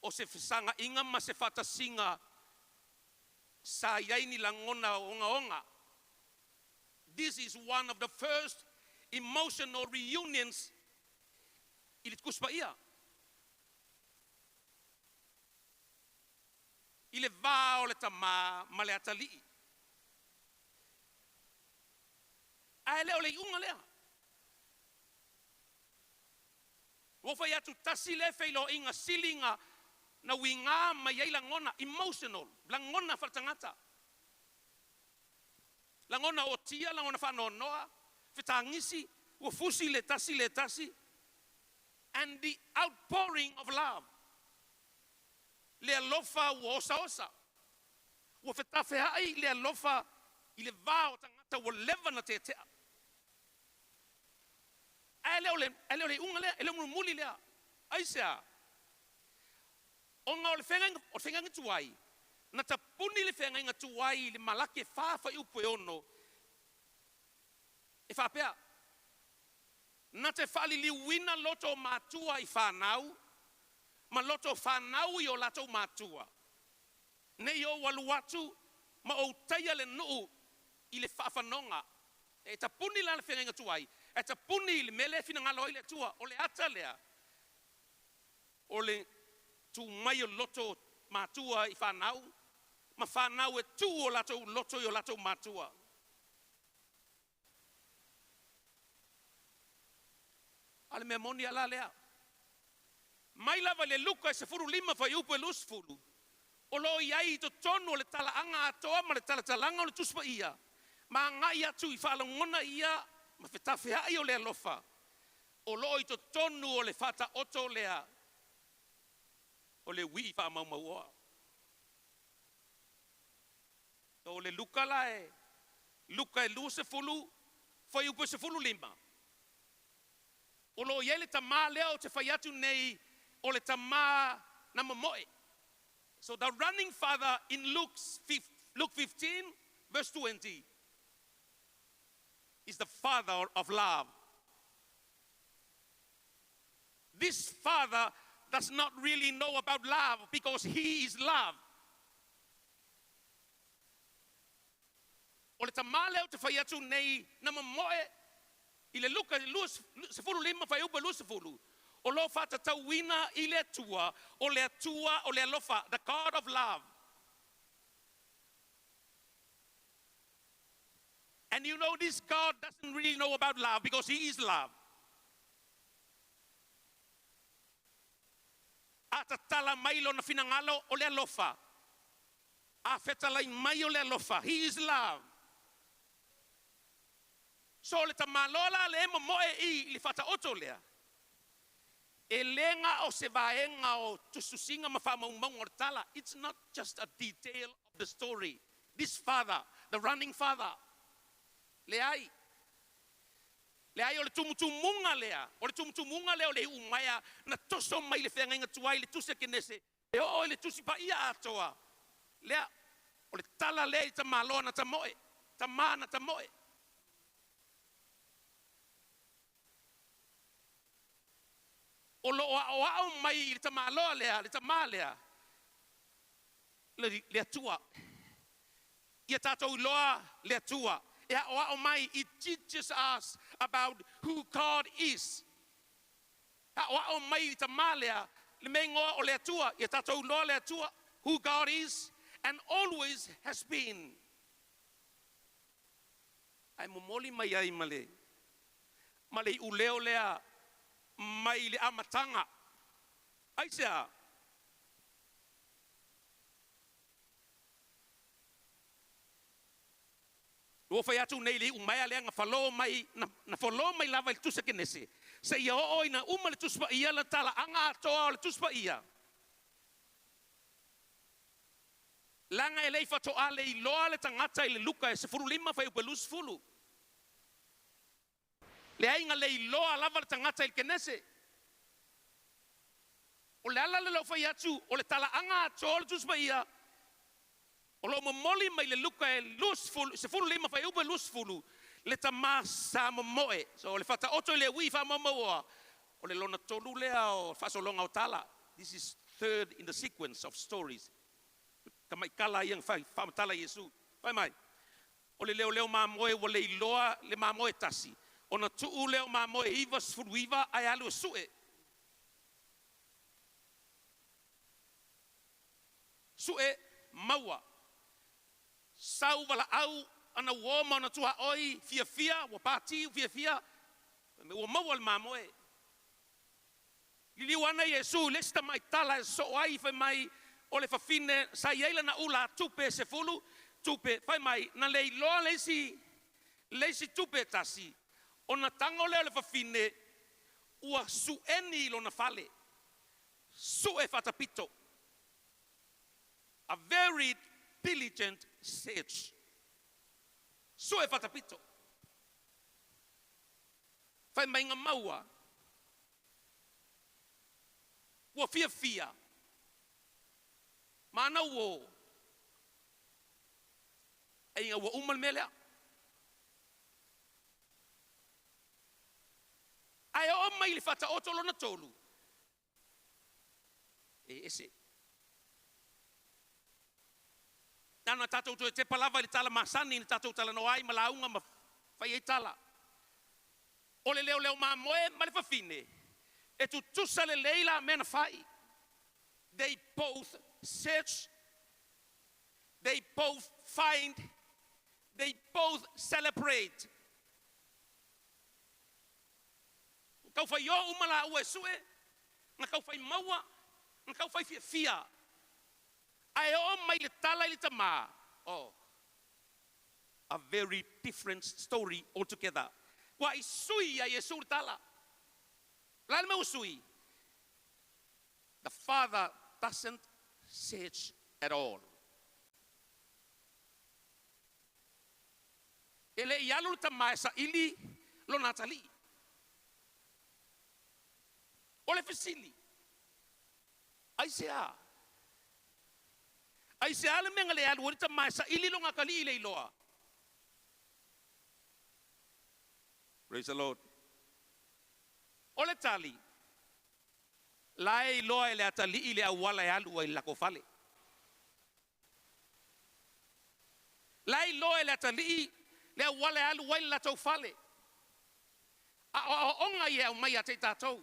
O se fesagaiga ma se faatasiga sa i ai ni lagona ogaoga. This is one of the first emotional reunions i le Tusi Paia. I le va o le tamā ma le atalii. Ae le o le iuga lea. Ua ou fai atu, tasi lea feiloaiga sili na uiga mai ai lagona, emotional, lagona faaletagata. Lagona ootia, lagona faanoanoa, fetagisi, ua fusi le tasi le tasi. And the outpouring of love. Le alofa ua osaosa. Ua fetafeai le alofa i le va o tagata ua leva na tetea. Ae le o le iuga lea, e le o mulimuli lea. Aisea? Ona o le feagaiga tuai, na tapuni le feagaiga tuai i le Malaki e 4 fuaiupu e 6, e faapea, na te faaliliuina loto o matua i fanau, ma loto o fanau i o latou matua, ne i ou alu atu ma ou taia le nuu i le faafanoga. E tapuni la le feagaiga tuai, e tapuni i le mea lea e finagalo ai le Atua. O le ata lea, o le tumai o loto matua i fanau, ma fanau e tuu o latou loto i o latou matua. A o le mea moni lava la lea. Mai lava i le Luka e 15 fuaiupu e 20, O loo i ai i totonu o le talaaga atoa ma le talatalaga o le Tusi Paia, ma agai atu i faalogona ia ma fetafeai o le alofa, o loo i totonu o le faataoto lea o le uii faamaumauoa. So o le Luka la e, Luka e 20, fuaiupu e 15, o lo o i ai le tamā lea ou te fai atu nei o le tamā na momoe. So the running father in Luke 15 verse 20 is the father of love. This father does not really know about love because he is love. O le tamā lea ou te fai atu nei na momoe i le Luka 15 fuaiupu e 20, o lo o faatatauina i le Atua, o le Atua o le alofa, the God of love. And you know this God doesn't really know about love because he is love. A tatala mai lona finagalo o le alofa. A fetalai mai o le alofa. He is love. So le tamaloa la le momoe i le faataoto lea. E le ga o se vaega o tusitusiga ma faamaumauga o le tala. It's not just a detail of the story. This father, the running father, leai. Leai o le tumutumuga lea, o le tumutumuga lea o le iumaea na toso mai le feagaiga tuai le tusi a Kenese, e oo i le tusi paia atoa. Lea, o le tala lea i tamaloa na tamoe, tamā na tamoe. O lo o aoao mai i le tamaloa lea, le tamā lea, le Atua. Ia tatou iloa le Atua. E aoao mai, it teaches us about who God is. Aoao mai i tamā lea, le mea igoa o le Atua. Ia tatou iloa le Atua, who God is and always has been. Ae momoli mai ai ma le, ma le iuleo lea mai le amataga. Aisea? Ua fai atu nei le iumaea lea na falo mai, na folo mai lava i le tusi a Kenese, seia oo ina uma le Tusi Paia, le talaaga atoa o le Tusi Paia. Leaga e le i faatoa le iloa le tagata i le Luka e 15 fuaiupu e 20. Leai na le iloa lava le tagata i le Kenese. O le ala lea o lou fai atu, o le talaaga atoa o le Tusi Paia, o lo o momoli mai le Luka e 20, 15 fuaiupu e 20, le tamā sa momoe. So o le faataoto i le uii faamaumauoa, o le lona tolu lea o faasologa o tala. This is third in the sequence of stories. Tamaikala ia na faamatala Iesu. Fai mai, o le leoleo mamoe ua le iloa le mamoe tasi, ona tuu lea o mamoe 99 ae alu e sue. Sue maua. Sau valaau ana uo ma ona tuaoi fiafia, ua pati fiafia, ua maua le mamoe. Liliu ana Iesu i le isi tamaitala e sosoo ai, fai mai, o le fafine sa i ai lana ula tupe e 10 tupe, fai mai, na le iloa le isi tupe e tasi, ona tago lea o le fafine ua sueni i lona fale, sue faatapito. A very diligent search. Sue faatapito. Fai mai nga maua, ua fiafia, ma ana uo, ai nga ua uma le mea lea. Ae oo mai le faataoto lona tolu, e ese. Na tatou toe tepa lava i le tala masani, na tatou talanoa ai ma lauga ma fai ai tala. O le leoleo mamoe ma le fafine, e tutusa lelei la mea na fai. They both search, they both find, they both celebrate. Kau whai o uma la ua e sue, nga kau whai maua, nga kau whai fiafia. Ae oo mai le tala i le tamā, oh, a very different story altogether. Ua i sui ia Iesu le tala. O le a le mea ua sui? The father doesn't search at all. E le i alu le tamā e saili lona atalii. O le fesili, aisea? Aisea le mea na le alu ai le tamā e saili lona atalii i le iloa? Praise the Lord. O le tali, la e iloa e le atalii le auala e alu ai i le latou fale. La e iloa e le atalii le auala e alu ai i le latou fale. A o aoaoga ia e aumai ia te i tatou.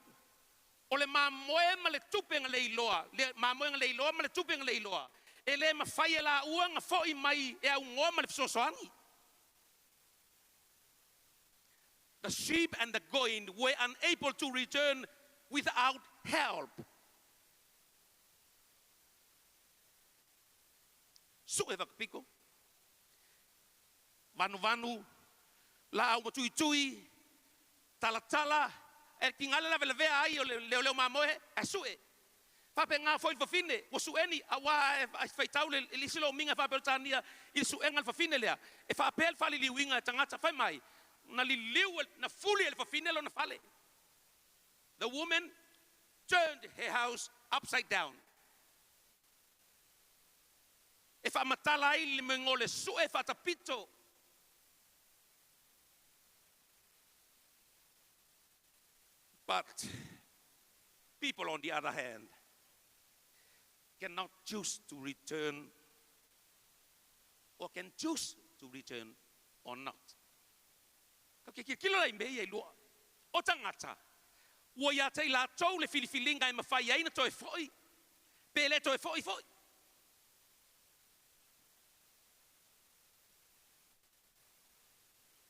O le mamoe ma le tupe na le iloa, le mamoe na le iloa ma le tupe na le iloa, e le mafai e laua ona foi mai e aunoa ma le fesoasoani. The sheep and the goin were unable to return without help. Sue whakapiko, vanuvanu, laau matuitui, talatala, e ki ngale lavelavea ai o le leoleo mamoe, ae sue. Faapena foi le fafine, ua sueni, auā e faitau le isi lomiga faa-Peretania i le suega a le fafine lea, e faapea le faaliliuina e tagata, fai mai, na liliu, na fuli e le fafine lona fale. The woman turned her house upside down. E faamatala ai le mea o le sue faatapito. But people, on the other hand, cannot choose to return or can choose to return or not. Ka ke kilokilo la i mea ia i lua. O tagata, ua ia te i latou le filifiliga e mafai ai na toe foi, pe le toe foi foi.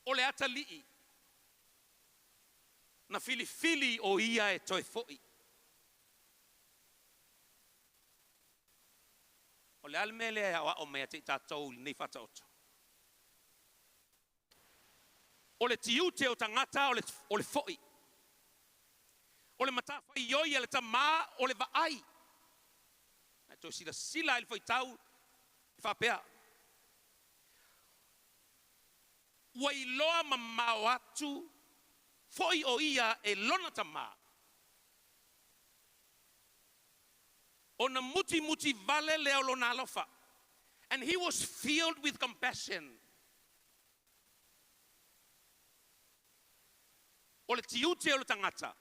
O le atalii, na filifili o ia e toe foi. O le a le mea lea e aoao mai ia te i tatou i lenei faataoto? O le tiute o tagata o le foi. O le matafaioi a le tamā o le vaai. Ae toe silasila ai le faitau e faapea, Ua iloa mamao atu foi o ia e lona tamā. Ona mutimuti vale lea o lona alofa. And he was filled with compassion. O le tiute o le tagata,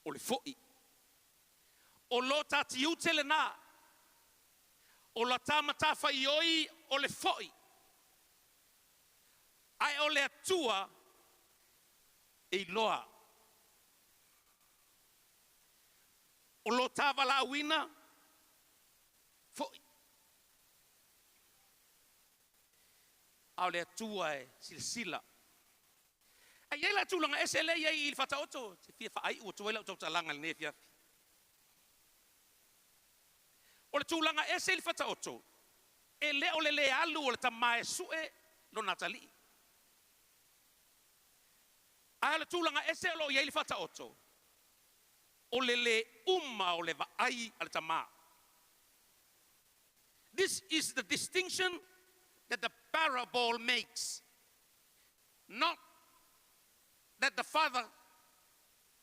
o le foi. O lo ta tiute lena. O la ta matafaioi o le foi. Ae o le Atua e iloa. O lo ta valaauina foi. A o le Atua e silasila. Ae i ai la tulaga ese lea e i ai i le Faataoto, e fia faaiu atu ai lau tautalaga i lenei afiafi. O le tulaga ese i le Faataoto, e le o le le alu o le tamā e sue lona atalii. A o le tulaga ese o lo o i ai le Faataoto, o le le uma o le vaai a le tamā. This is the distinction that the parable makes. Not that the father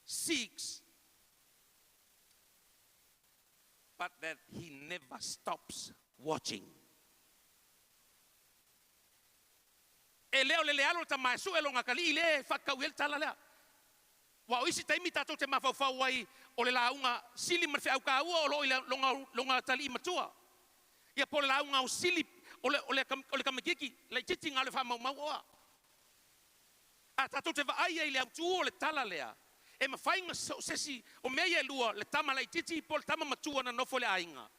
seeks, but that he never stops watching. E le o le le alu o le tama e sue lona atalii lea e faatau i ai le tala lea. Aua o isi taimi tatou te mafaufau ai o le lauga sili ma le feau taua o lo o i lona atalii matua. Ia po o le lauga ausili o le o le tamaitiiti laitiiti na o le faamaumau oa. A tatou te vaai ai i le autu o le tala lea, e mafai ona so o se isi o mea ia e lua, le tama laitiiti po o le tama matua na nofo i le aiga.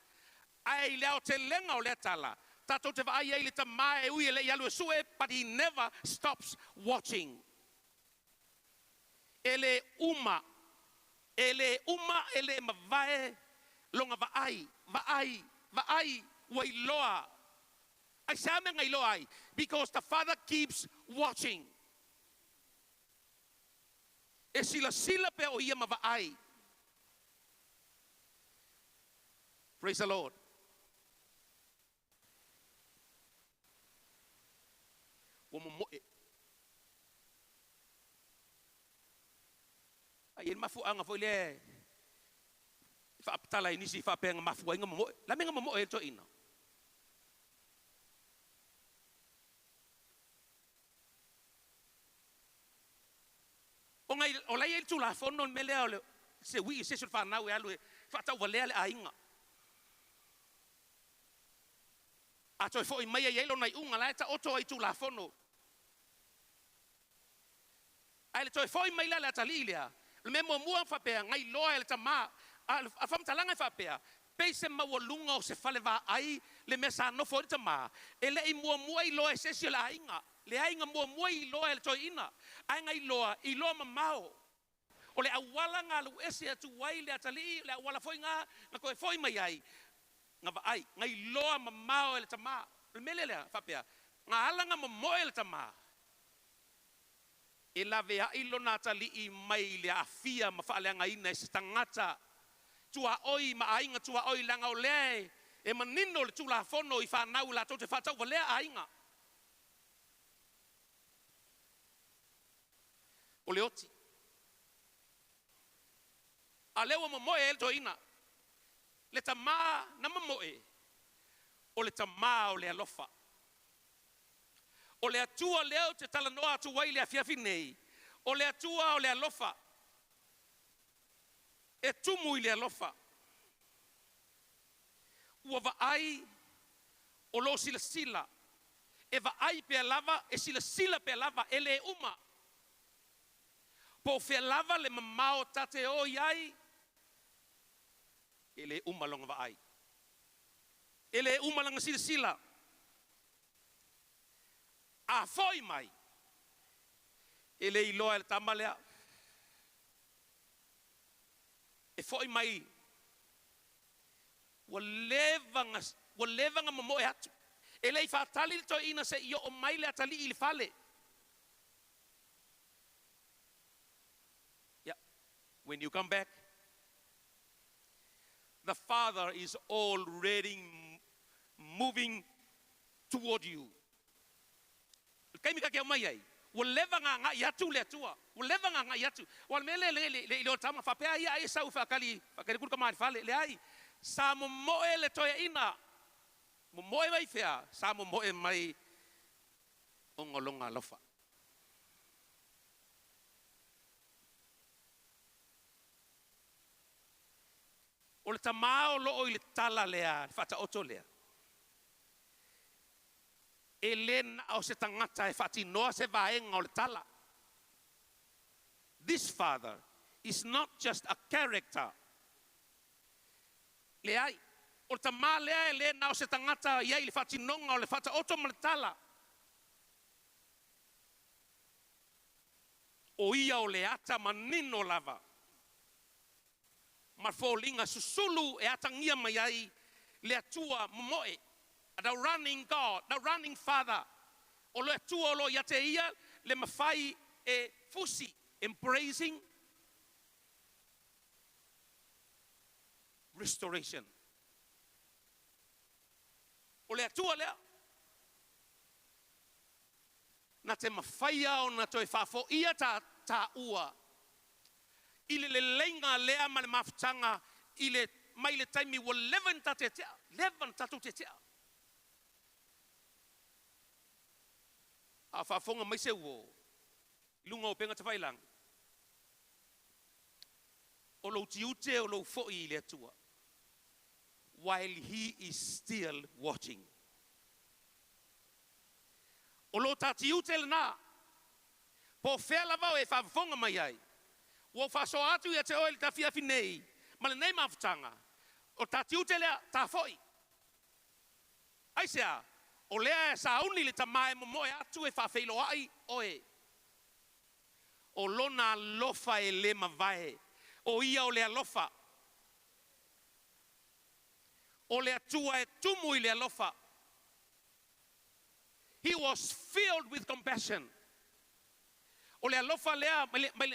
Ae i le aotelega o lea tala, tatou te vaai ai i le tama e ui e le i alu e sue, but he never stops watching. E le uma, e le uma, e le mavae lona vaai, vaai, Vaai ua iloa. Aisea mea na iloa ai? Because the father keeps watching. E silasila pea o ia ma vaai. Praise the Lord. Ua momoe. Ai e le mafuaaga foi lea e faapatala ai nisi faapea na mafua ai ona momoe. O le a le mea na momoe ai le toeaina? Ona o la e i ai le Tulafono le mea lea o le se uii i se isi o le fanau e alu e faatauvalea le aiga. A toe foi mai e i ai lona iuga, la e taoto ai i Tulafono. Ae le toe foi mai la le atalii lea, o le mea muamua na faapea, na iloa e le tama. A o le faamatalaga e faapea, pei se maualuga o se fale vaai le mea sa nofo ai le tama, e le i muamua iloa e se isi o le aiga. Leai, na muamua iloa e le toeaina, ae na iloa, iloa mamao. O le auala na alu ese atu ai le atalii, o le auala foi na na toe foi mai ai, na vaai, na iloa mamao e le tama. O le mea lea lea faapea, na ala na momoe le tama, e laveai lona atalii mai le aafia ma faaleagaina e se tagata tuaoi ma aiga tuaoi, leaga o lea e manino le Tulafono i fanau latou te faatauvalea aiga. O le oti. A o lea ua momoe ai le toeaina. Le tama na momoe, o le tama o le alofa. O le Atua lea ou te talanoa atu ai i le afiafi nei, o le Atua o le alofa. E tumu i le alofa. Ua vaai o lo o silasila. E vaai pea lava, e silasila pea lava, e le uma. Po o fea lava le mamao ta te o i ai, e le uma lona vaai. E le uma lana silasila. A foi mai, e le iloa e le tama lea. E foi mai, ua leva na, ua leva na momoe atu. E le i faatali le toeaina se i oo mai le atalii i le fale. Yeah. When you come back, the father is already moving toward you. Le taimi ta te aumai ai, ua leva na agai atu le Atua. Ua leva na agai atu. Aua o le mea lea le le iloa e le tama, faapea ia ai e sau e faatali, faatali atu le tama i le fale. Leai, sa momoe le toeaina. Momoe mai fea? Sa momoe mai ona o lona alofa. O le tama o lo o i le tala lea, le faataoto lea, e le na o se tagata e faatinoa se vaega o le tala. This father is not just a character. Leai, o le tama lea e le na o se tagata e i ai i le faatinoga o le faataoto ma le tala. O ia o le ata manino lava ma foliga susulu e atagia mai ai le Atua momoe, the running God, the running Father, o le Atua o lo o ia te ia le mafai e fusi, embracing restoration. O le Atua lea na te mafaia ona toe faafoia ta taua i le leleiga lea ma le mafutaga i le mai le taimi ua leva ona ta tetea, leva ona tatou tetea. A o faafofoga mai se uo i luga o upega tafailagi, o lou tiute o lou foi i le Atua while He is still watching. O lo ta tiute lena, po o fea lava o e faafofoga mai ai. Ua ou faasoa atu ia te oe i le afiafi nei ma lenei mafutaga, o ta tiute lea, ta foi. Aisea? O lea e sauni le tama e momoe atu e faafeiloai oe. O lona alofa e le mavae, o ia o le alofa. O le Atua e tumu i le alofa. He was filled with compassion. O le alofa lea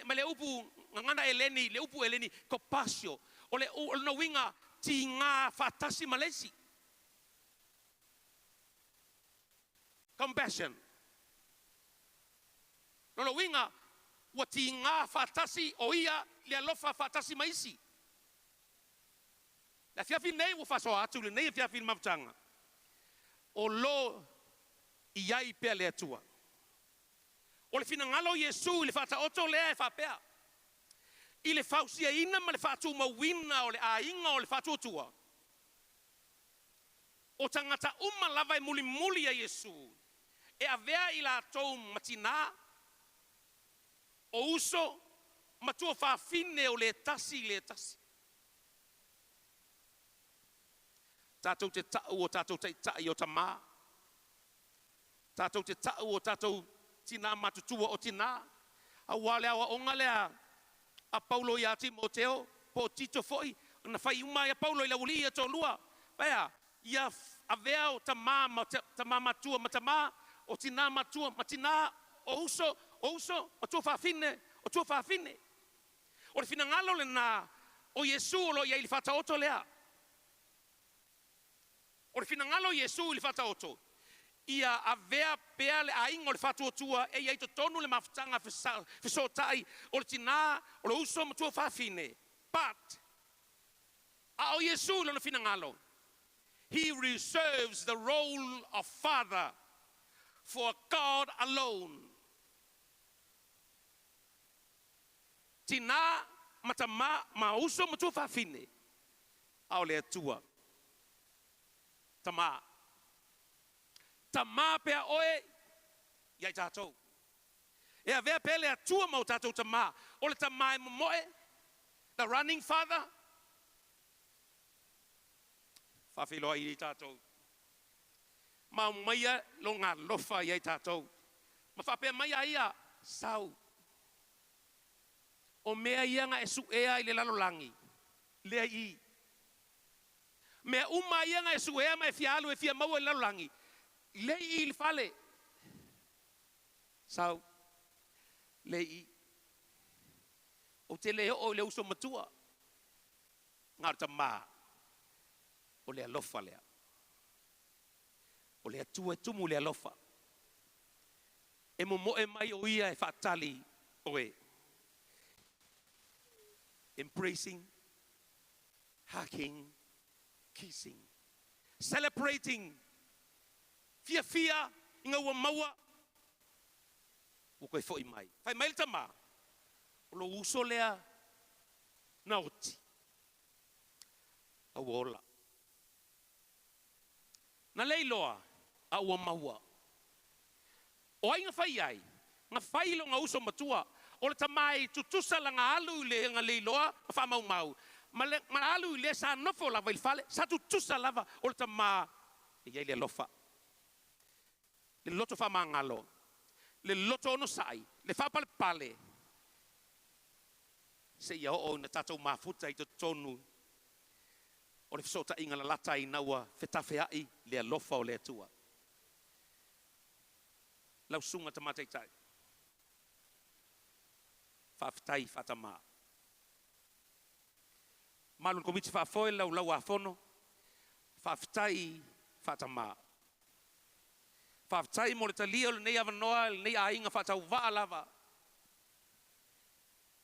mai le upu gagana Eleni, le upu Eleni, compasio. O le lona uiga, tiga faatasi ma le isi. Compassion. Lona uiga, ua tiga faatasi o ia i le alofa faatasi ma isi. Le afiafi lenei ua faasoa atu i lenei afiafi i le mafutaga, o lo i ai pea le Atua. O le finagalo o Iesu i le faataoto lea e faapea, I le fausiaina ma le faatumauina o le aiga o le faatuatua, o tagata uma lava e mulimuli ia Iesu, e avea i latou ma tina, o uso, ma tuafafine o le tasi i le tasi. Tatou te ta'u o tatou taitai o tamā. Tatou te ta'u o tatou tinā matutua o tinā. Auā o le aoaoga lea a Paulo iā Timoteo, po o Tito foi, na fai uma ai a Paulo i le aualii ia toalua, ae a? Ia avea o tamā ma tamā matua ma tamā, o tinā matua ma tinā, o uso, o uso, ma tuafafine, o tuafafine. O le finagalo lenā o Iesu o lo o i ai i le faataoto lea. O le finagalo o Iesu i le faataoto, ia avea pea le aiga o le faatuatua e i ai totonu le mafutaga fesootai o le tinā, o le uso ma tuafafine. But, a o Iesu i lona finagalo, He reserves the role of father for God alone. Tinā ma tamā ma uso ma tuafafine, a o le Atua. Tamā. Tamā pea oe ia i tatou. E avea pea le Atua ma o tatou tamā. O le tamā e momoe, the running father, faafeiloai ia i tatou. Ma aumaia lona alofa ia i tatou. Ma faapea mai a ia, Sau. O mea ia na e suea i le lalolagi, lea i i. Mea uma ia na e suea ma e fia alu e fia maua i le lalolagi, lea i i le fale. Sau, lea i i. Ou te le oo i le uso matua, na o le tamā, o le alofa lea. O le Atua e tumu i le alofa. E momoe mai o ia e faatali oe. Embracing, hugging, kissing, celebrating, fiafia ina ua maua, ua toe foi mai. Fai mai le tama, o lou uso lea na oti, a ua ola. Na leiloa, a ua maua. O ai na fai ai? Na fai lona uso matua. O le tama e tutusa lana alu i le na leiloa ma faamaumau, ma le ma alu i le sa nofo lava i le fale, sa tutusa lava o le tama e i ai le alofa, le loto faamagalo, le loto onosai, le faapalepale, seia oo ina tatou mafuta i totonu o le fesootaiga lalata ina ua fetafea'i le alofa o le Atua. Lau Susuga Tama Taitai, faafetai faatamā. Malu le Komiti Faafoe le Laulau-a-Fono, faafetai faatamā. Faafetai mo le talia o lenei avanoa e lenei aiga faatauvaa lava.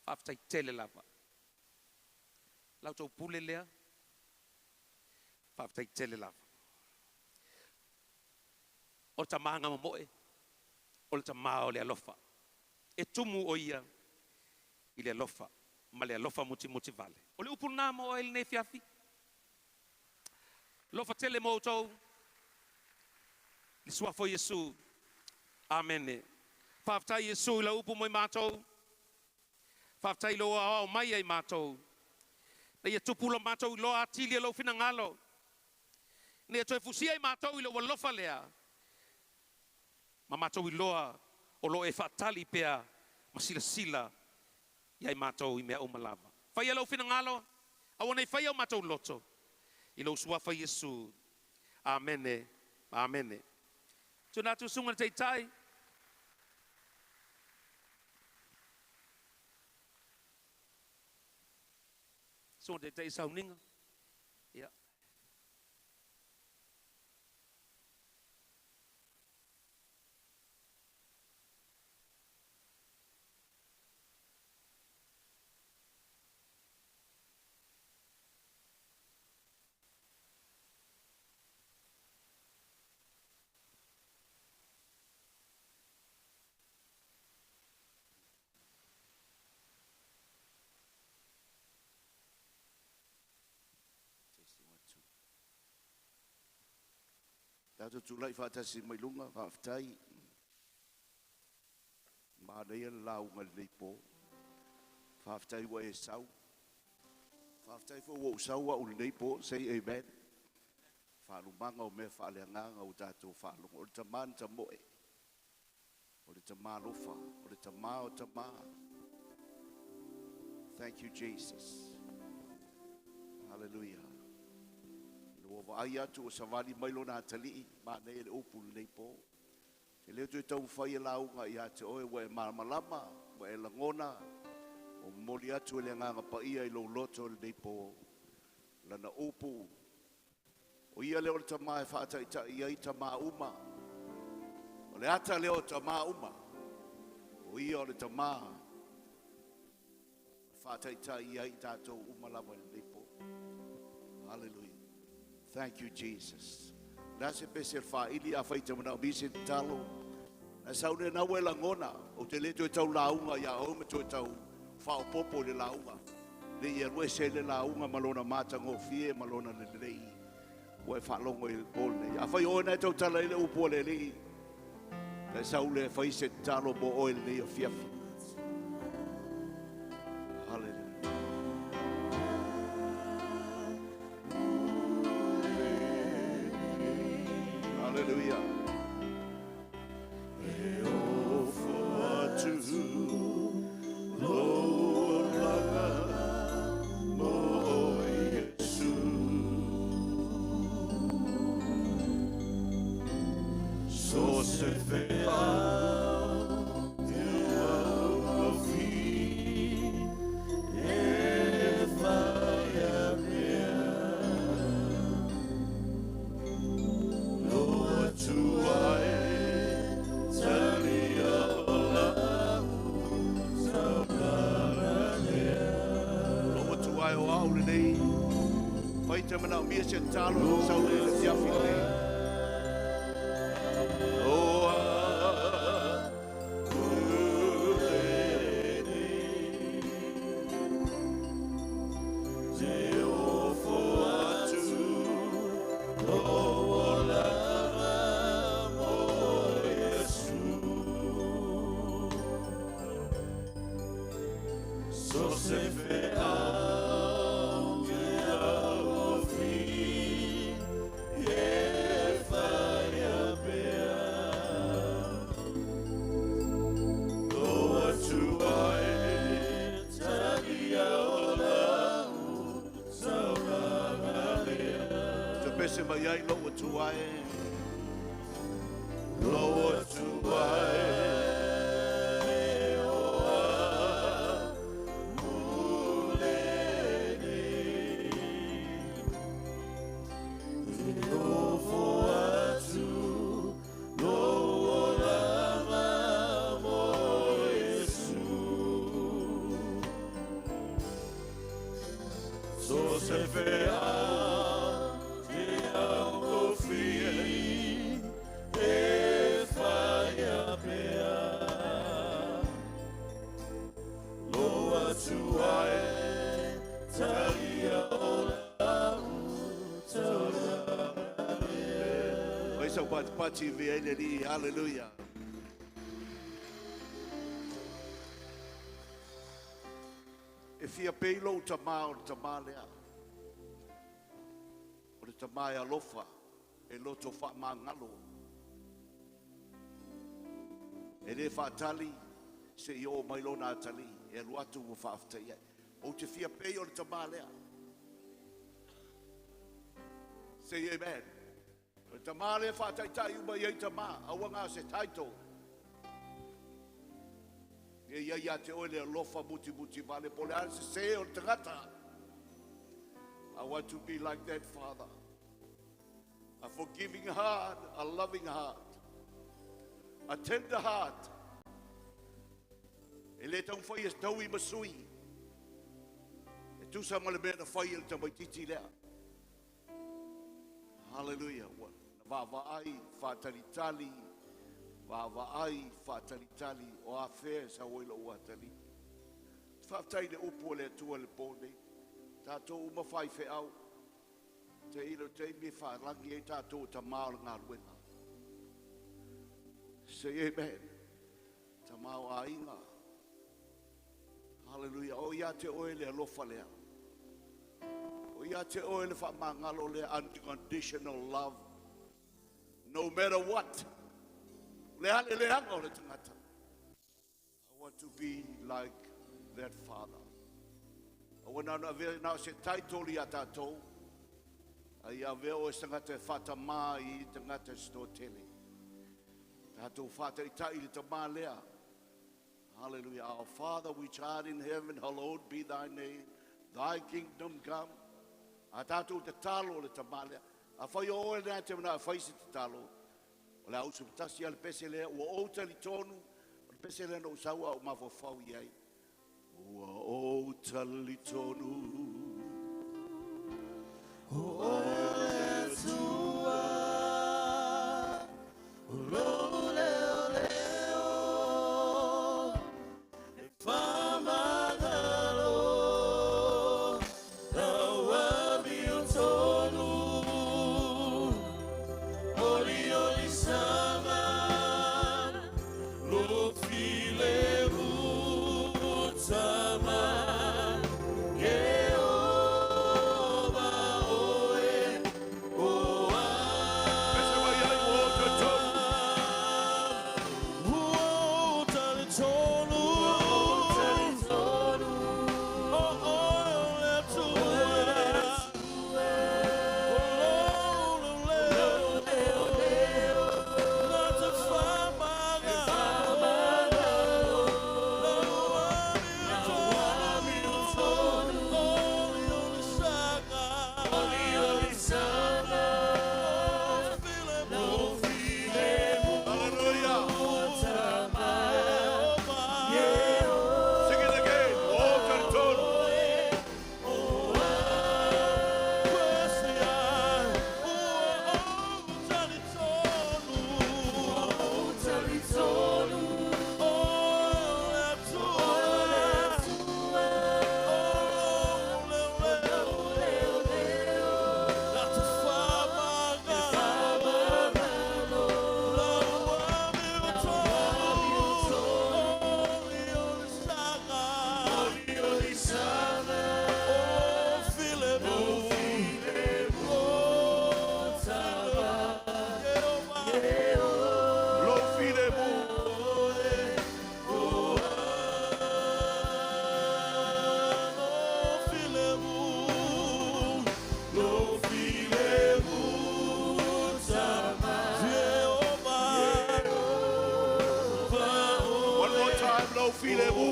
Faafetai tele lava. La outou pule lea. Faafetai tele lava. O le tama na momoe, o le tama o le alofa. E tumu o ia i le alofa ma le alofa mutimutivale. O le upu lena mo oe i lenei afiafi. Alofa tele mo outou. I le suafa o Iesu. Amene. Faafetai Iesu i lau upu mo i matou. Faafetai i lou aoao mai ia i matou. Ina ia tupu lo matou iloa atili o lou finagalo. Ina ia toe fusia i matou i lou alofa lea, ma matou iloa o lo o e faatali pea ma silasila ia i matou i mea uma lava. Faia lou finagalo, aua ne i faia o matou loto. I lou suafa Iesu. Amene. Amene. Tuna atu sunga le teitai. Sunga teitai sauninga. Ia. Tātou tūlai whaatasi mai lunga, whaaftai. Māneia le launga le nei pō. Whaaftai wa e sau. Whaaftai fo wa usau wa u le nei pō. Say amen. Whaalumanga o mea whaaleanganga o tātou whaalongo. O le tamā ni tamoe. O le tamā lofa. O le tamā o tamā. Thank you, Jesus. Hallelujah. Ua vaai atu o savali mai lona atalii, ma nei le upu le nei pō. Te leo tui tau whai e launga i a te oe wa e malamalama, wa e langona, o moli atu e le nganga paia i lou loto le nei pō. Lana upu, o ia leo le tamā e whaataitai ai tamā uma. O le ata leo tamā uma, o ia o le tamā e whaataitai ai tātou uma lava le nei pō. Hallelujah. Thank you, Jesus. La se pese whaili a whaita mana o misi te talo. Na saune na ue langona o te le toe tau launga ia au me toe tau whaopopo le launga. Le ia rue se le launga malona mata ngofie malona le lei. Ua e whaalongo i le pōle nei. A whai oe nei tau tala i le upu le lei. Na saule whai se talo mo oe le nei o fiafi. Hallelujah. Hallelujah. Se talo sau le fiafi nei. O a te ofo atu o olava mo Iesu. So se fe mai ai lou atua e. Lou atua e o a mule nei. Te ofo atu lou olava mo Iesu. So se fe Pati vele hallelujah. E fia peilo o tamā o le tamā lea. O le tamā e alofa, e loto whaamangalo. E le whaatali, se i o mai lona atali, e alu atu ua whaaftai ai. O te fia pei o le tamā lea. Say amen. O tamā le whaataitai uma iei tamā, auanga se title. Ia ia ia te oe le alofa muti muti vale, po le ale se se o le tangata. I want to be like that father. A forgiving heart, a loving heart, a tender heart. E le tau whai e tau i masui. E tusa ma le mea na whai e le tamaititi lea. Hallelujah. Na vaavaai, whaatalitali, vaavaai, whaatalitali, o a whea sa oi lo atali. Whaatai le upu o le atua le pō nei. Tātou uma whai wheau. Te ilo te imi whaarangi e tātou ta mao le ngā. Say amen. Ta mao a inga. Hallelujah. O ia te oe le alofa lea. O ia te oe le whaamangalo lea, unconditional love. No matter what. Le hale le hanga o le tangata. I want to be like that father. Aua na avea na se title ia tātou. Ai avea o e tangata e whatamā i tangata e stotele. Tātou whataitai le tamā lea. Hallelujah. Our Father which art in heaven, hallowed be thy name. Thy kingdom come. A tātou te talo le tamā lea. A whai o oe nā te mana a whai se te talo. O le ausu patasi a le pese lea, ua ou tali tonu. O le pese lea no usaua o mafofau i ai. Ua ou tali tonu. O le tua, o lo leo leo, e whamagalo, rawa mi o tonu, oli oli sama, lo file utama, Jehovah oe, oa. Ua tali tonu, o oe le atua, o lo leo leo, na te whamagalo, rawa mi o tonu, oli oli saga, oli oli saga, lo file Hallelujah. Sing it again. O tali tonu. Lo file mu. One more time. Lo file mu.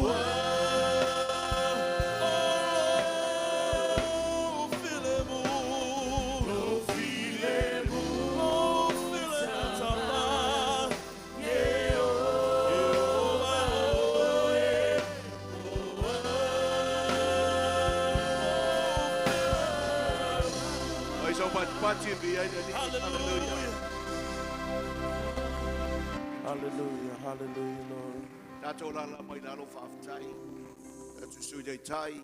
Ai so pat pati bi ai ni. Hallelujah. Hallelujah, hallelujah, Lord. Tātou lala mai lalo whaaftai. Atu sui dei tai.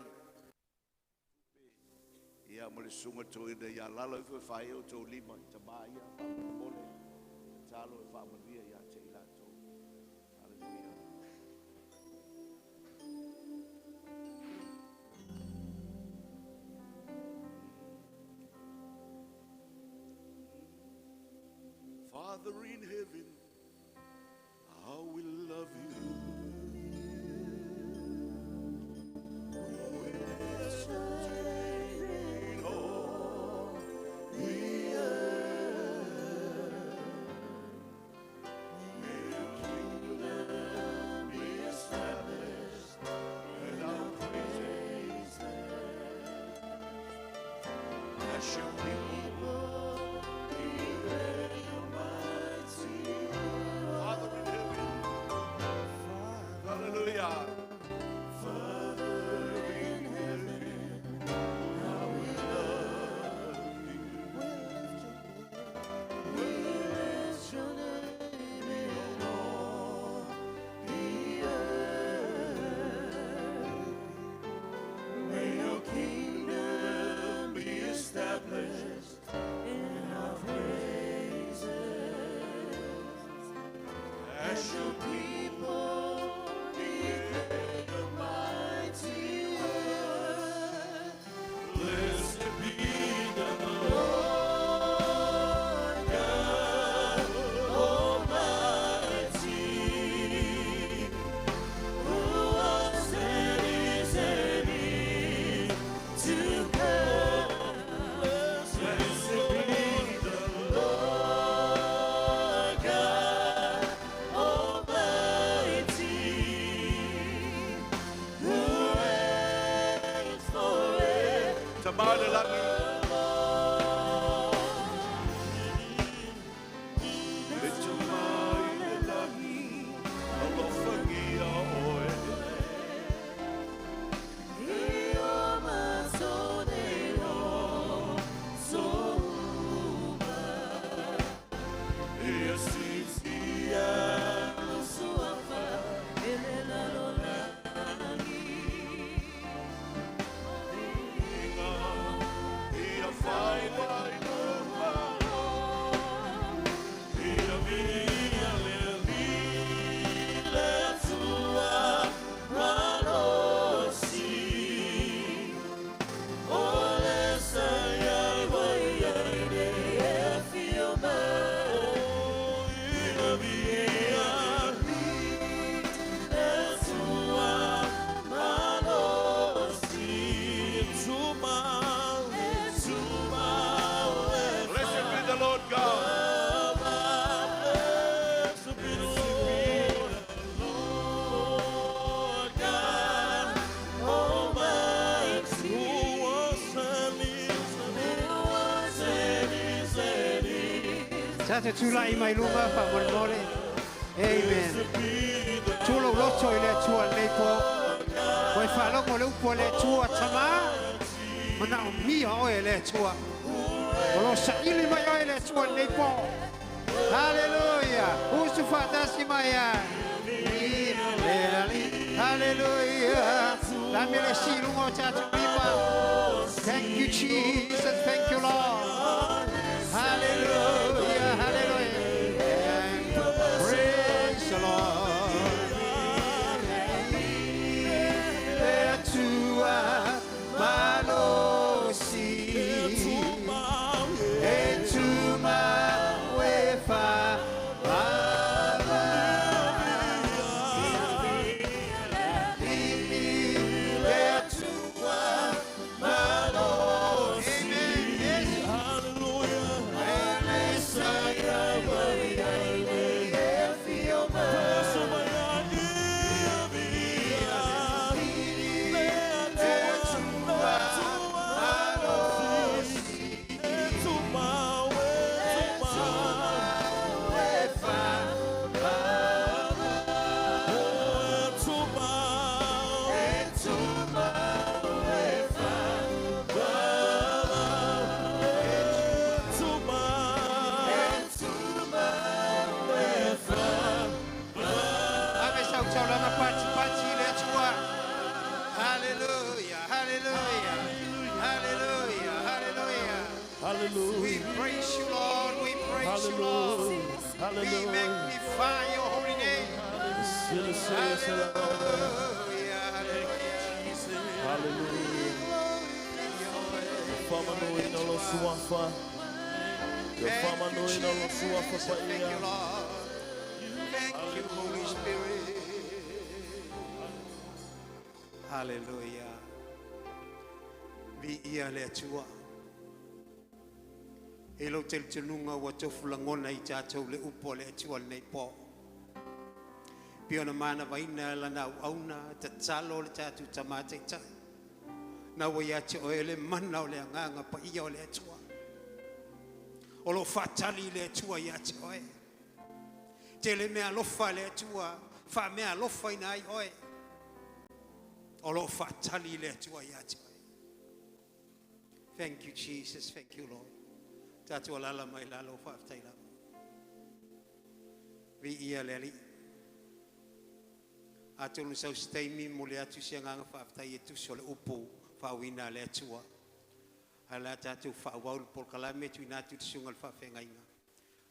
Ia mo le sunga tō ina ia lalo i whai o tō lima i tamā ia whaamole. Talo e whaamanuia ia te i lātou. Hallelujah. Father in heaven, I will love you. As your people declare your mighty works. Father in heaven, hallelujah. Father in heaven, how we love you. We lift your name in all the earth. May your kingdom be established in our praises. As your people declare your mighty work. Blessed be the Lord God Almighty, who was and is and is to come. Blessed be the Lord God Almighty, who reigns forever. Tamale lagi. Le tamai le lagi, alofagia oe. Ia sisia. Ia fai mai luma. Ia via le li le tua malosi. Ole sa iai wai ai ne e fio mai. Ia via Le tua malosi. Tuma, tuma, Blessed be the Lord God. Blessed be the Lord, Lord God Almighty, who was and is who was and is and is. Sa te tūlai mai lunga wha mole. Amen. Tūlo loto i le atua nei po. Koe whalongo le upo le atua tama. Mana o mia oe le atua. O lo saili mai oe le atua nei po. Hallelujah. Usu whaatasi mai a. Hallelujah. La me le si lunga o tātou lima. Thank you, Jesus. Thank you, Lord. Hallelujah, hallelujah. And praise the Lord. Le atua malosi. E tuma wefa Le atua malosi. Amen. Yes. Hallelujah. Ave sau taulanga pati pati le atua. Hallelujah, hallelujah, hallelujah, hallelujah. Hallelujah. We praise you, Lord. We praise you, Lord. We Hallelujah. magnify your holy name. Hallelujah, hallelujah. Hallelujah. Fama no ina lo suafa. Yo fama no ina lo suafa pa Thank ia. you, Lord. Thank you, Holy Spirit. Hallelujah. Vi ia le atua. E lo te tununga ua tofu langona i tātou le upo le atua le nei po. Pio na mana vaina la nau auna, ta talo le tātou tamate tai. Na ua ia te oe le mana o le agaga paia o le Atua. O loo faatali le Atua ia te oe. Tele mea alofa le Atua, faamea alofa ina ai oe. O loo faatali le Atua ia te oe. Thank you, Jesus. Thank you, Lord. Tatou alala mai lalo faafetai lava. Viia le Alii. Atonu sau se taimi momoli atu se agaga faafetai e tusa o le upu faauuina a le Atua. Ae o le a tatou faaauau le polokalame tuuina atu i le susuga i le faafeagaiga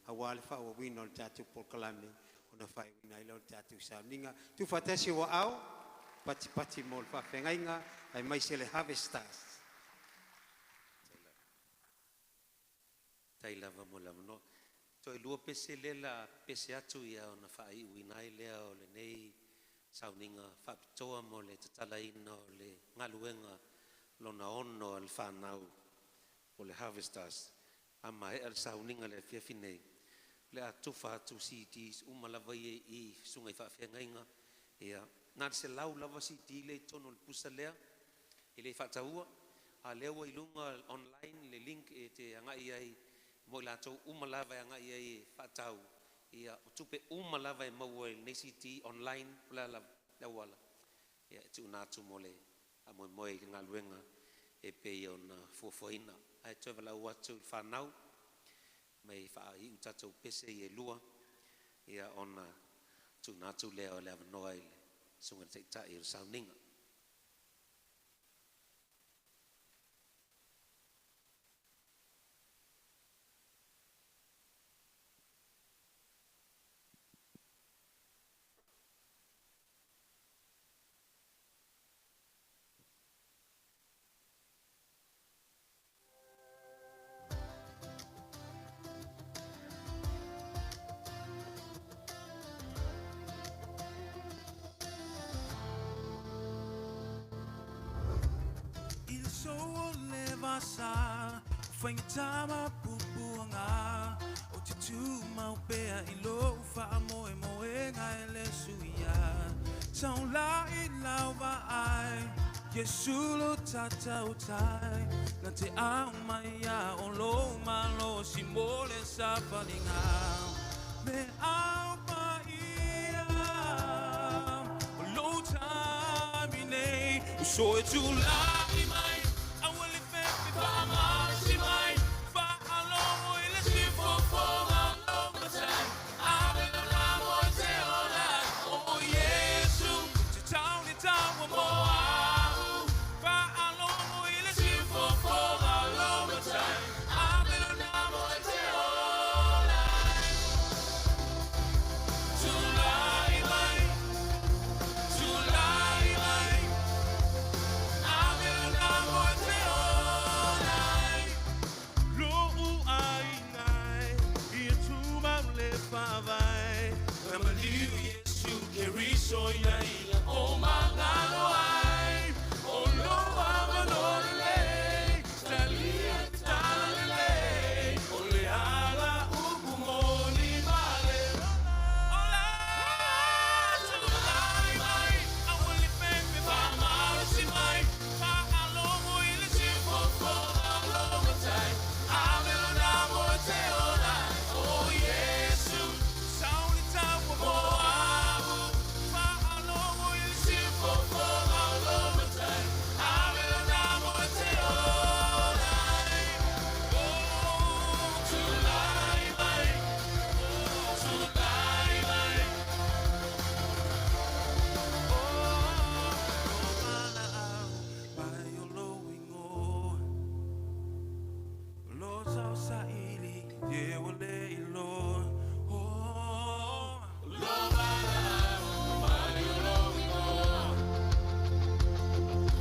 aua le faaauauina o le tatou polokalame ona faaiuina ai lea o le tatou sauniga. Tuufaatasi ua ao patipati mo le faafeagaiga aemaise le Harvest Stars. Tai lava mo le avanoa. Toe lua pese lea la pese atu ia ona faaiuina ai lea o lenei sauniga faapitoa mo le tatalaina o le galuega lona ono a le fanau o le Harvesters. A maea le sauniga le afiafi nei, le a tufa atu CDs uma lava ia i susuga i faafeagaiga. Ia, na o le 100 lava CD lea i totonu o le pusa lea, e le faataua, a lea ua i luga online le link e te agai ai mo i latou uma lava e agai ai e faatau. Ia, o tupe uma lava e maua i lenei CD online o le a lava le auala, ia e tuuina atu mo le faamoemoe i le galuega e pei ona fuafuaina. Ae toe valaau atu i le fanau mai faaiu tatou pese ia e lua, ia ona tuuina atu lea o le avanoa i le susuga i le Taitai o le sauniga. I le aso o le vasa, o faigata ma puapuaga, ou te tumau pea i lou faamoemoega e le suia. Taulai lau vaai, Iesu lo tatou Tai, na te aumaia o lou malosi mo le savaliga. Me au paia, o lou taimi nei, uso e tulai mai, aua le fefe faamalosi mai, faalogo i le siufofoga o lou Matai, ave lou namo e te ola ai. O Iesu, te tau le taua mo au, faalogo i le siufofoga o lou Matai, ave lou namo e te ola ai. Tulai mai, tulai mai, ave lou namo e te ola ai. Lo'u aiga e, ia tumau le faavae, na maliu Iesu Keriso ina ia o magalo ai. O lou avanoa lelei, talia talalelei, o le ala upu moni ma le ola. Tulai mai, aua le fefe faamalosi mai, faalogo i le siufofoga o lou Matai, ave lou namo e te ola ai. O Iesu, tau le taua mo au, faalogo i le siufofoga o lou Matai, ave lou namo e te ola ai. Oh, tulai mai, oh, tulai mai, oh, valaau mai o lou igoa. Lo tau saili, e ua le iloa. Oh, lo valaau mai o lou igoa.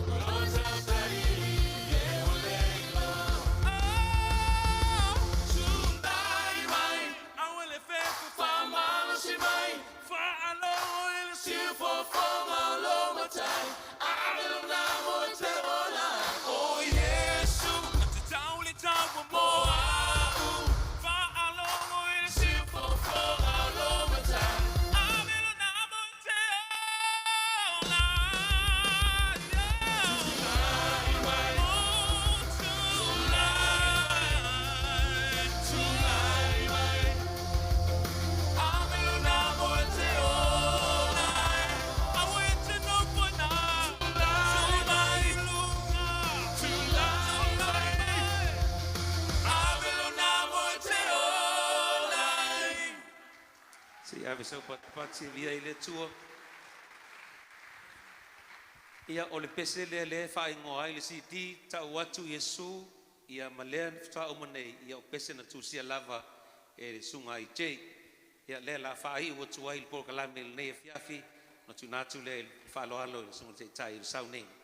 Lo tau saili, e ua le iloa. Oh, tulai mai, aua le fefe faamalosi mai, faalogo i le siufofoga o lou Matai, ave lou namo e te ola ai. O Iesu, te tau le taua mo au, faalogo i le siufofoga o lou Matai, ave lou namo e te ola ai. Tulai mai. Pati via i le Atua. Ia o le pese lea lea e faaigoa ai le CD tau atu Iesu ia ma lea na faatoa uma nei ia o pese na tusia lava e le susuga ia AJ. Ia lea la faaiu atu ai le polokalame i lenei afiafi na tuuina atu lea i le faaaloalo i le susuga i le Taitai o le sauniga.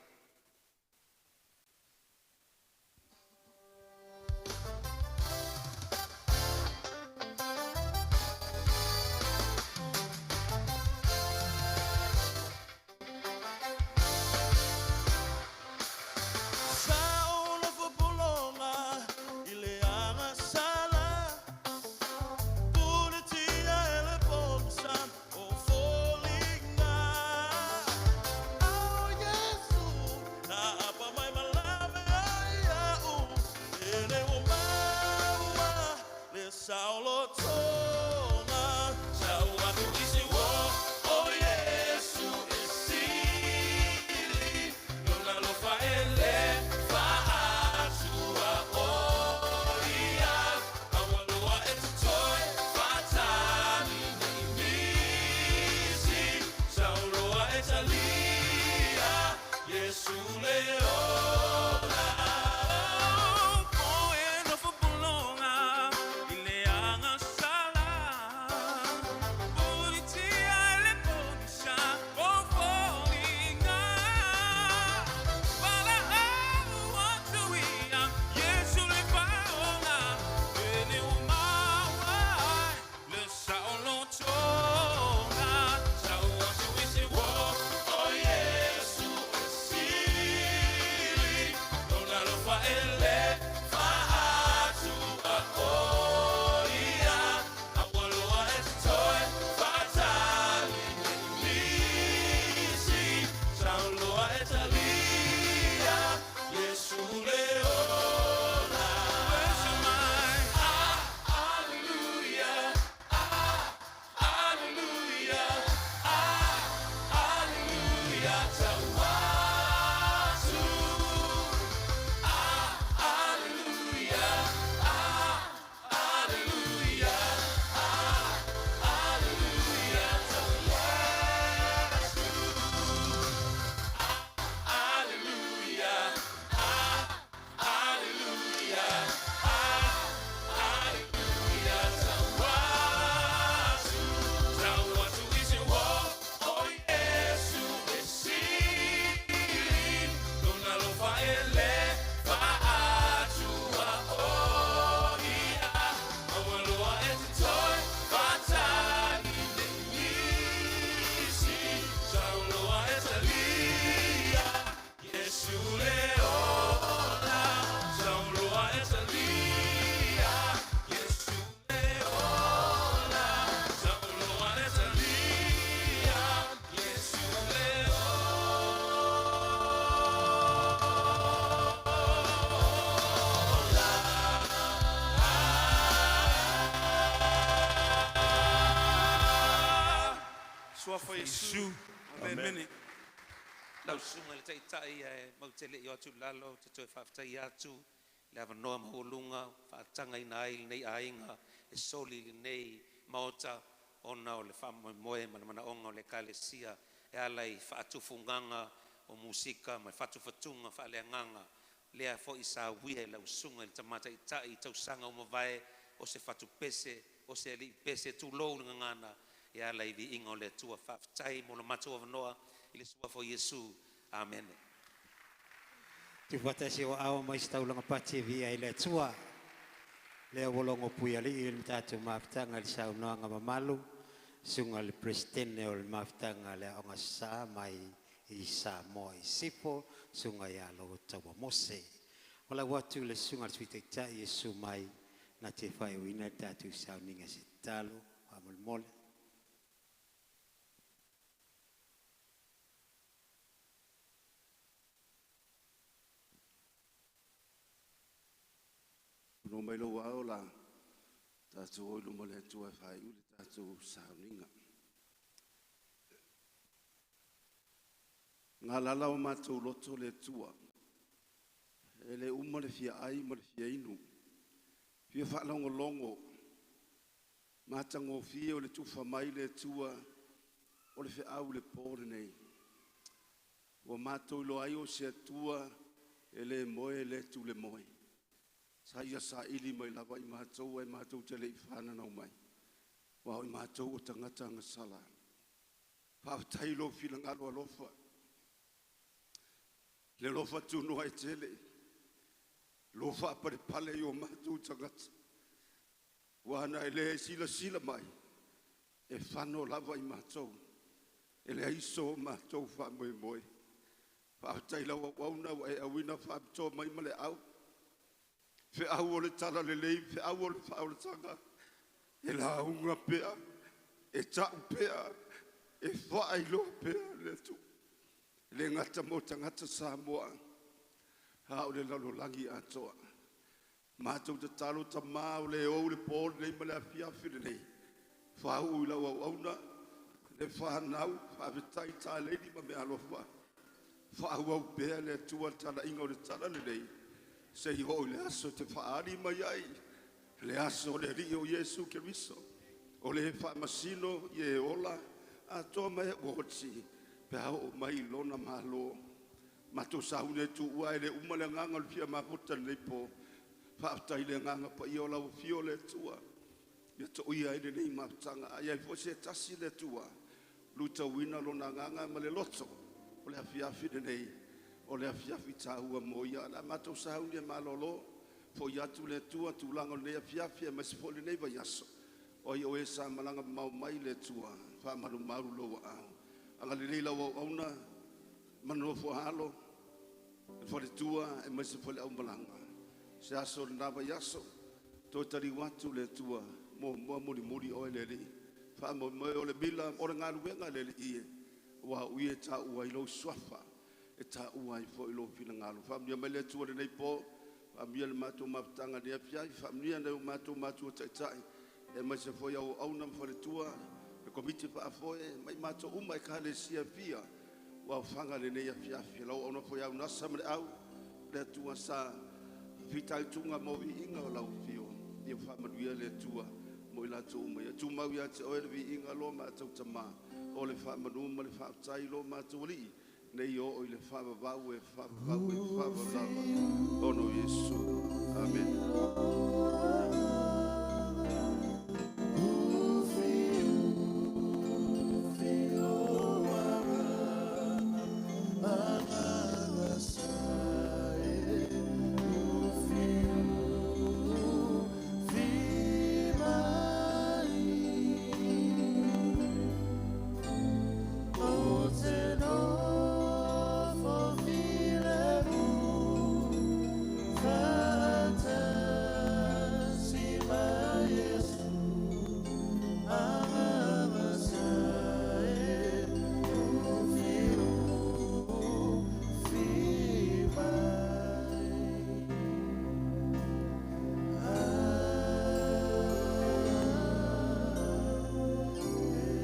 Sa ou nofo pologa i le agasala, puletia e le pogisa o foliga. A o Iesu na apa mai ma lave ai a'u, lele ua maua le saolotoga. Tau atu i si uo o Iesu e sili, lona alofa e le faatua o ia, aua loa e te toe faatali nei nisi, sauloa e talia Iesu le ola. Poe nofo pologa i le agasala, pulitia e le pogisa o foliga. Valaau atu ia Iesu le faaola, lele ua maua ai le saolotoga. Tau atu i se uo o Iesu e sili, lona alofa e le faatua o ia, aua loa e te toe faatali nei nisi, sauloa e talia Iesu le ola. Pese mai. Hallelujah, hallelujah, hallelujah, tau atu. Hallelujah, hallelujah, hallelujah, tau atu. Hallelujah, hallelujah, hallelujah, tau atu. Tau atu i se uo o Iesu e sili, lona alofa e le faatua o ia, aua loa e te toe faatali nei nisi, sauloa e talia Iesu le ola. Sauloa e talia Iesu le ola. Sauloa e talia Iesu le ola. Suafa Iesu. Amen. Lau susuga i le Taitai ae matou te le i o atu i lalo, ou te toe faafetai atu le avanoa maualuga faatagaina ai lenei aiga e soli i lenei maota ona o le faamoemoe ma le manaoga o le Ekalesia e ala i faatufugaga o musika ma fatufatuga faaleagaga lea foi sa uia e lau susuga i le Tama Taitai i tausaga ua mavae o se fatupese o se alii pese tulou le gagana e ala i viiga o le Atua. Faafetai mo le matou avanoa i le suafa o Iesu. Amene. Tuufaatasi o aao mai se taulaga pati e viia ai le Atua. Lea ua logo puialii le tatou mafutaga i le saunoaga mamalu, susuga i le Peresetene o le mafutaga le Aoga Sa mai i Samoa i Sisifo, susuga ia Logotaua Mose. O lau atu le susuga i le Sui Taitai e susu mai na te faaiuina le tatou sauniga se tatalo faamolemole. No mai lou ao la tatou o i luma o le Atua e faaiu le tatou sauniga. Galala o matou loto le Atua, e le uma le fia ai ma le fia inu, fia faalogologo, matagofie o le tufa mai le Atua. O le feau i le po lenei. Ua matou iloa ai o se Atua e le moe e le tu le moe. Sa ia saili mai lava i matou ae matou te le i fananau mai. Aua o i matou o tagata agasala. Faafetai i lou finagalo alofa. Le alofa tunoa e tele. Lo faapalepale i o matou tagata. Ua na e le silasila mai, e fano lava i matou. E leai so matou faamoemoe. Faafetai i lau auauna ua e auina faapitoa mai ma le aau. Feau o le talalelei, feau o le faaolataga, e lauga pea, e tau pea, e faailoa pea le Atua. E le gata mo tagata Samoa, a o le lalolagi atoa. Matou tatalo Tama o le ou i le po lenei ma le afiafi lenei, faauu i lau auauna le fanau, faafetai taleni ma meaalofa. Faaauau pea le Atua le talaiga o le tala lenei, se i oo i le aso e te faaali mai ai, le aso o le Alii o Iesu Keriso, o le faamasino i e ola atoa ma e ua oti, pe a oo mai i lona Malo. Matou sauni e tuua e le uma le agaga o le fia mafuta i lenei po. Faafetai i le agaga paia o lau afio le Atua ia toia ai lenei mafutaga. A i ai foi se tasi le Atua lutauina lona agaga ma le loto o le afiafi lenei, o le afiafi taua mo ia. O le a matou sauni e malolo, foi atu le Atua tulaga o lenei afiafi aemaise foi lenei vaiaso. O ai o e sa malaga mamao mai le Atua, faamalumalu lou aao. Agalelei lau auauna, manofo alo, le faletua aemaise foi le aumalaga. Se aso o lena vaiaso, toe taliu atu le Atua, muamua mulimuli oe le Alii. Faamoemoe o le mila o le galuega le Alii e, aua o i e taua ai lou suafa, e taua ai foi lou finagalo. Faamanuia mai le Atua i lenei po, faamanuia le matou mafutaga i lenei afiafi, faamanuia nai o matou matua taitai, aemaise foi auauna ma faletua, le komiti faafoe ma i matou uma ekalesia e fia ua aofaga i lenei afiafi. Lau auauna foi Aunasa ma le au, le Atua sa fitaituga mo viiga o lau afio, ia faamanuia le Atua mo i latou uma. Ia tumau ia te oe le viiga lo matou Tama, o le faamanu ma le faafetai lo matou Alii, nei oo i le faavavau e faavavau e faavavau lava. Ona o Iesu. Amene.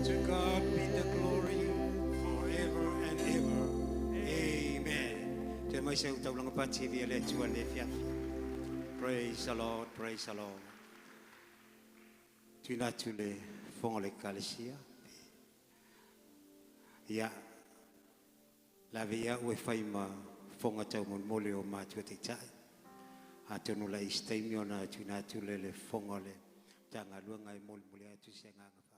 To God be the glory forever and ever. Amen. Te mai se taulanga pati via le Atua le fiafi. Praise the Lord, praise the Lord. Tuina atu le fofoga o le Ekalesia. Ia, lave ia ue fai ma fofoga taumolimoli o matua taitai. Atonu la isi taimi ona tuuina atu lea i le fofoga o le Matagaluega e molimoli atu se agaga.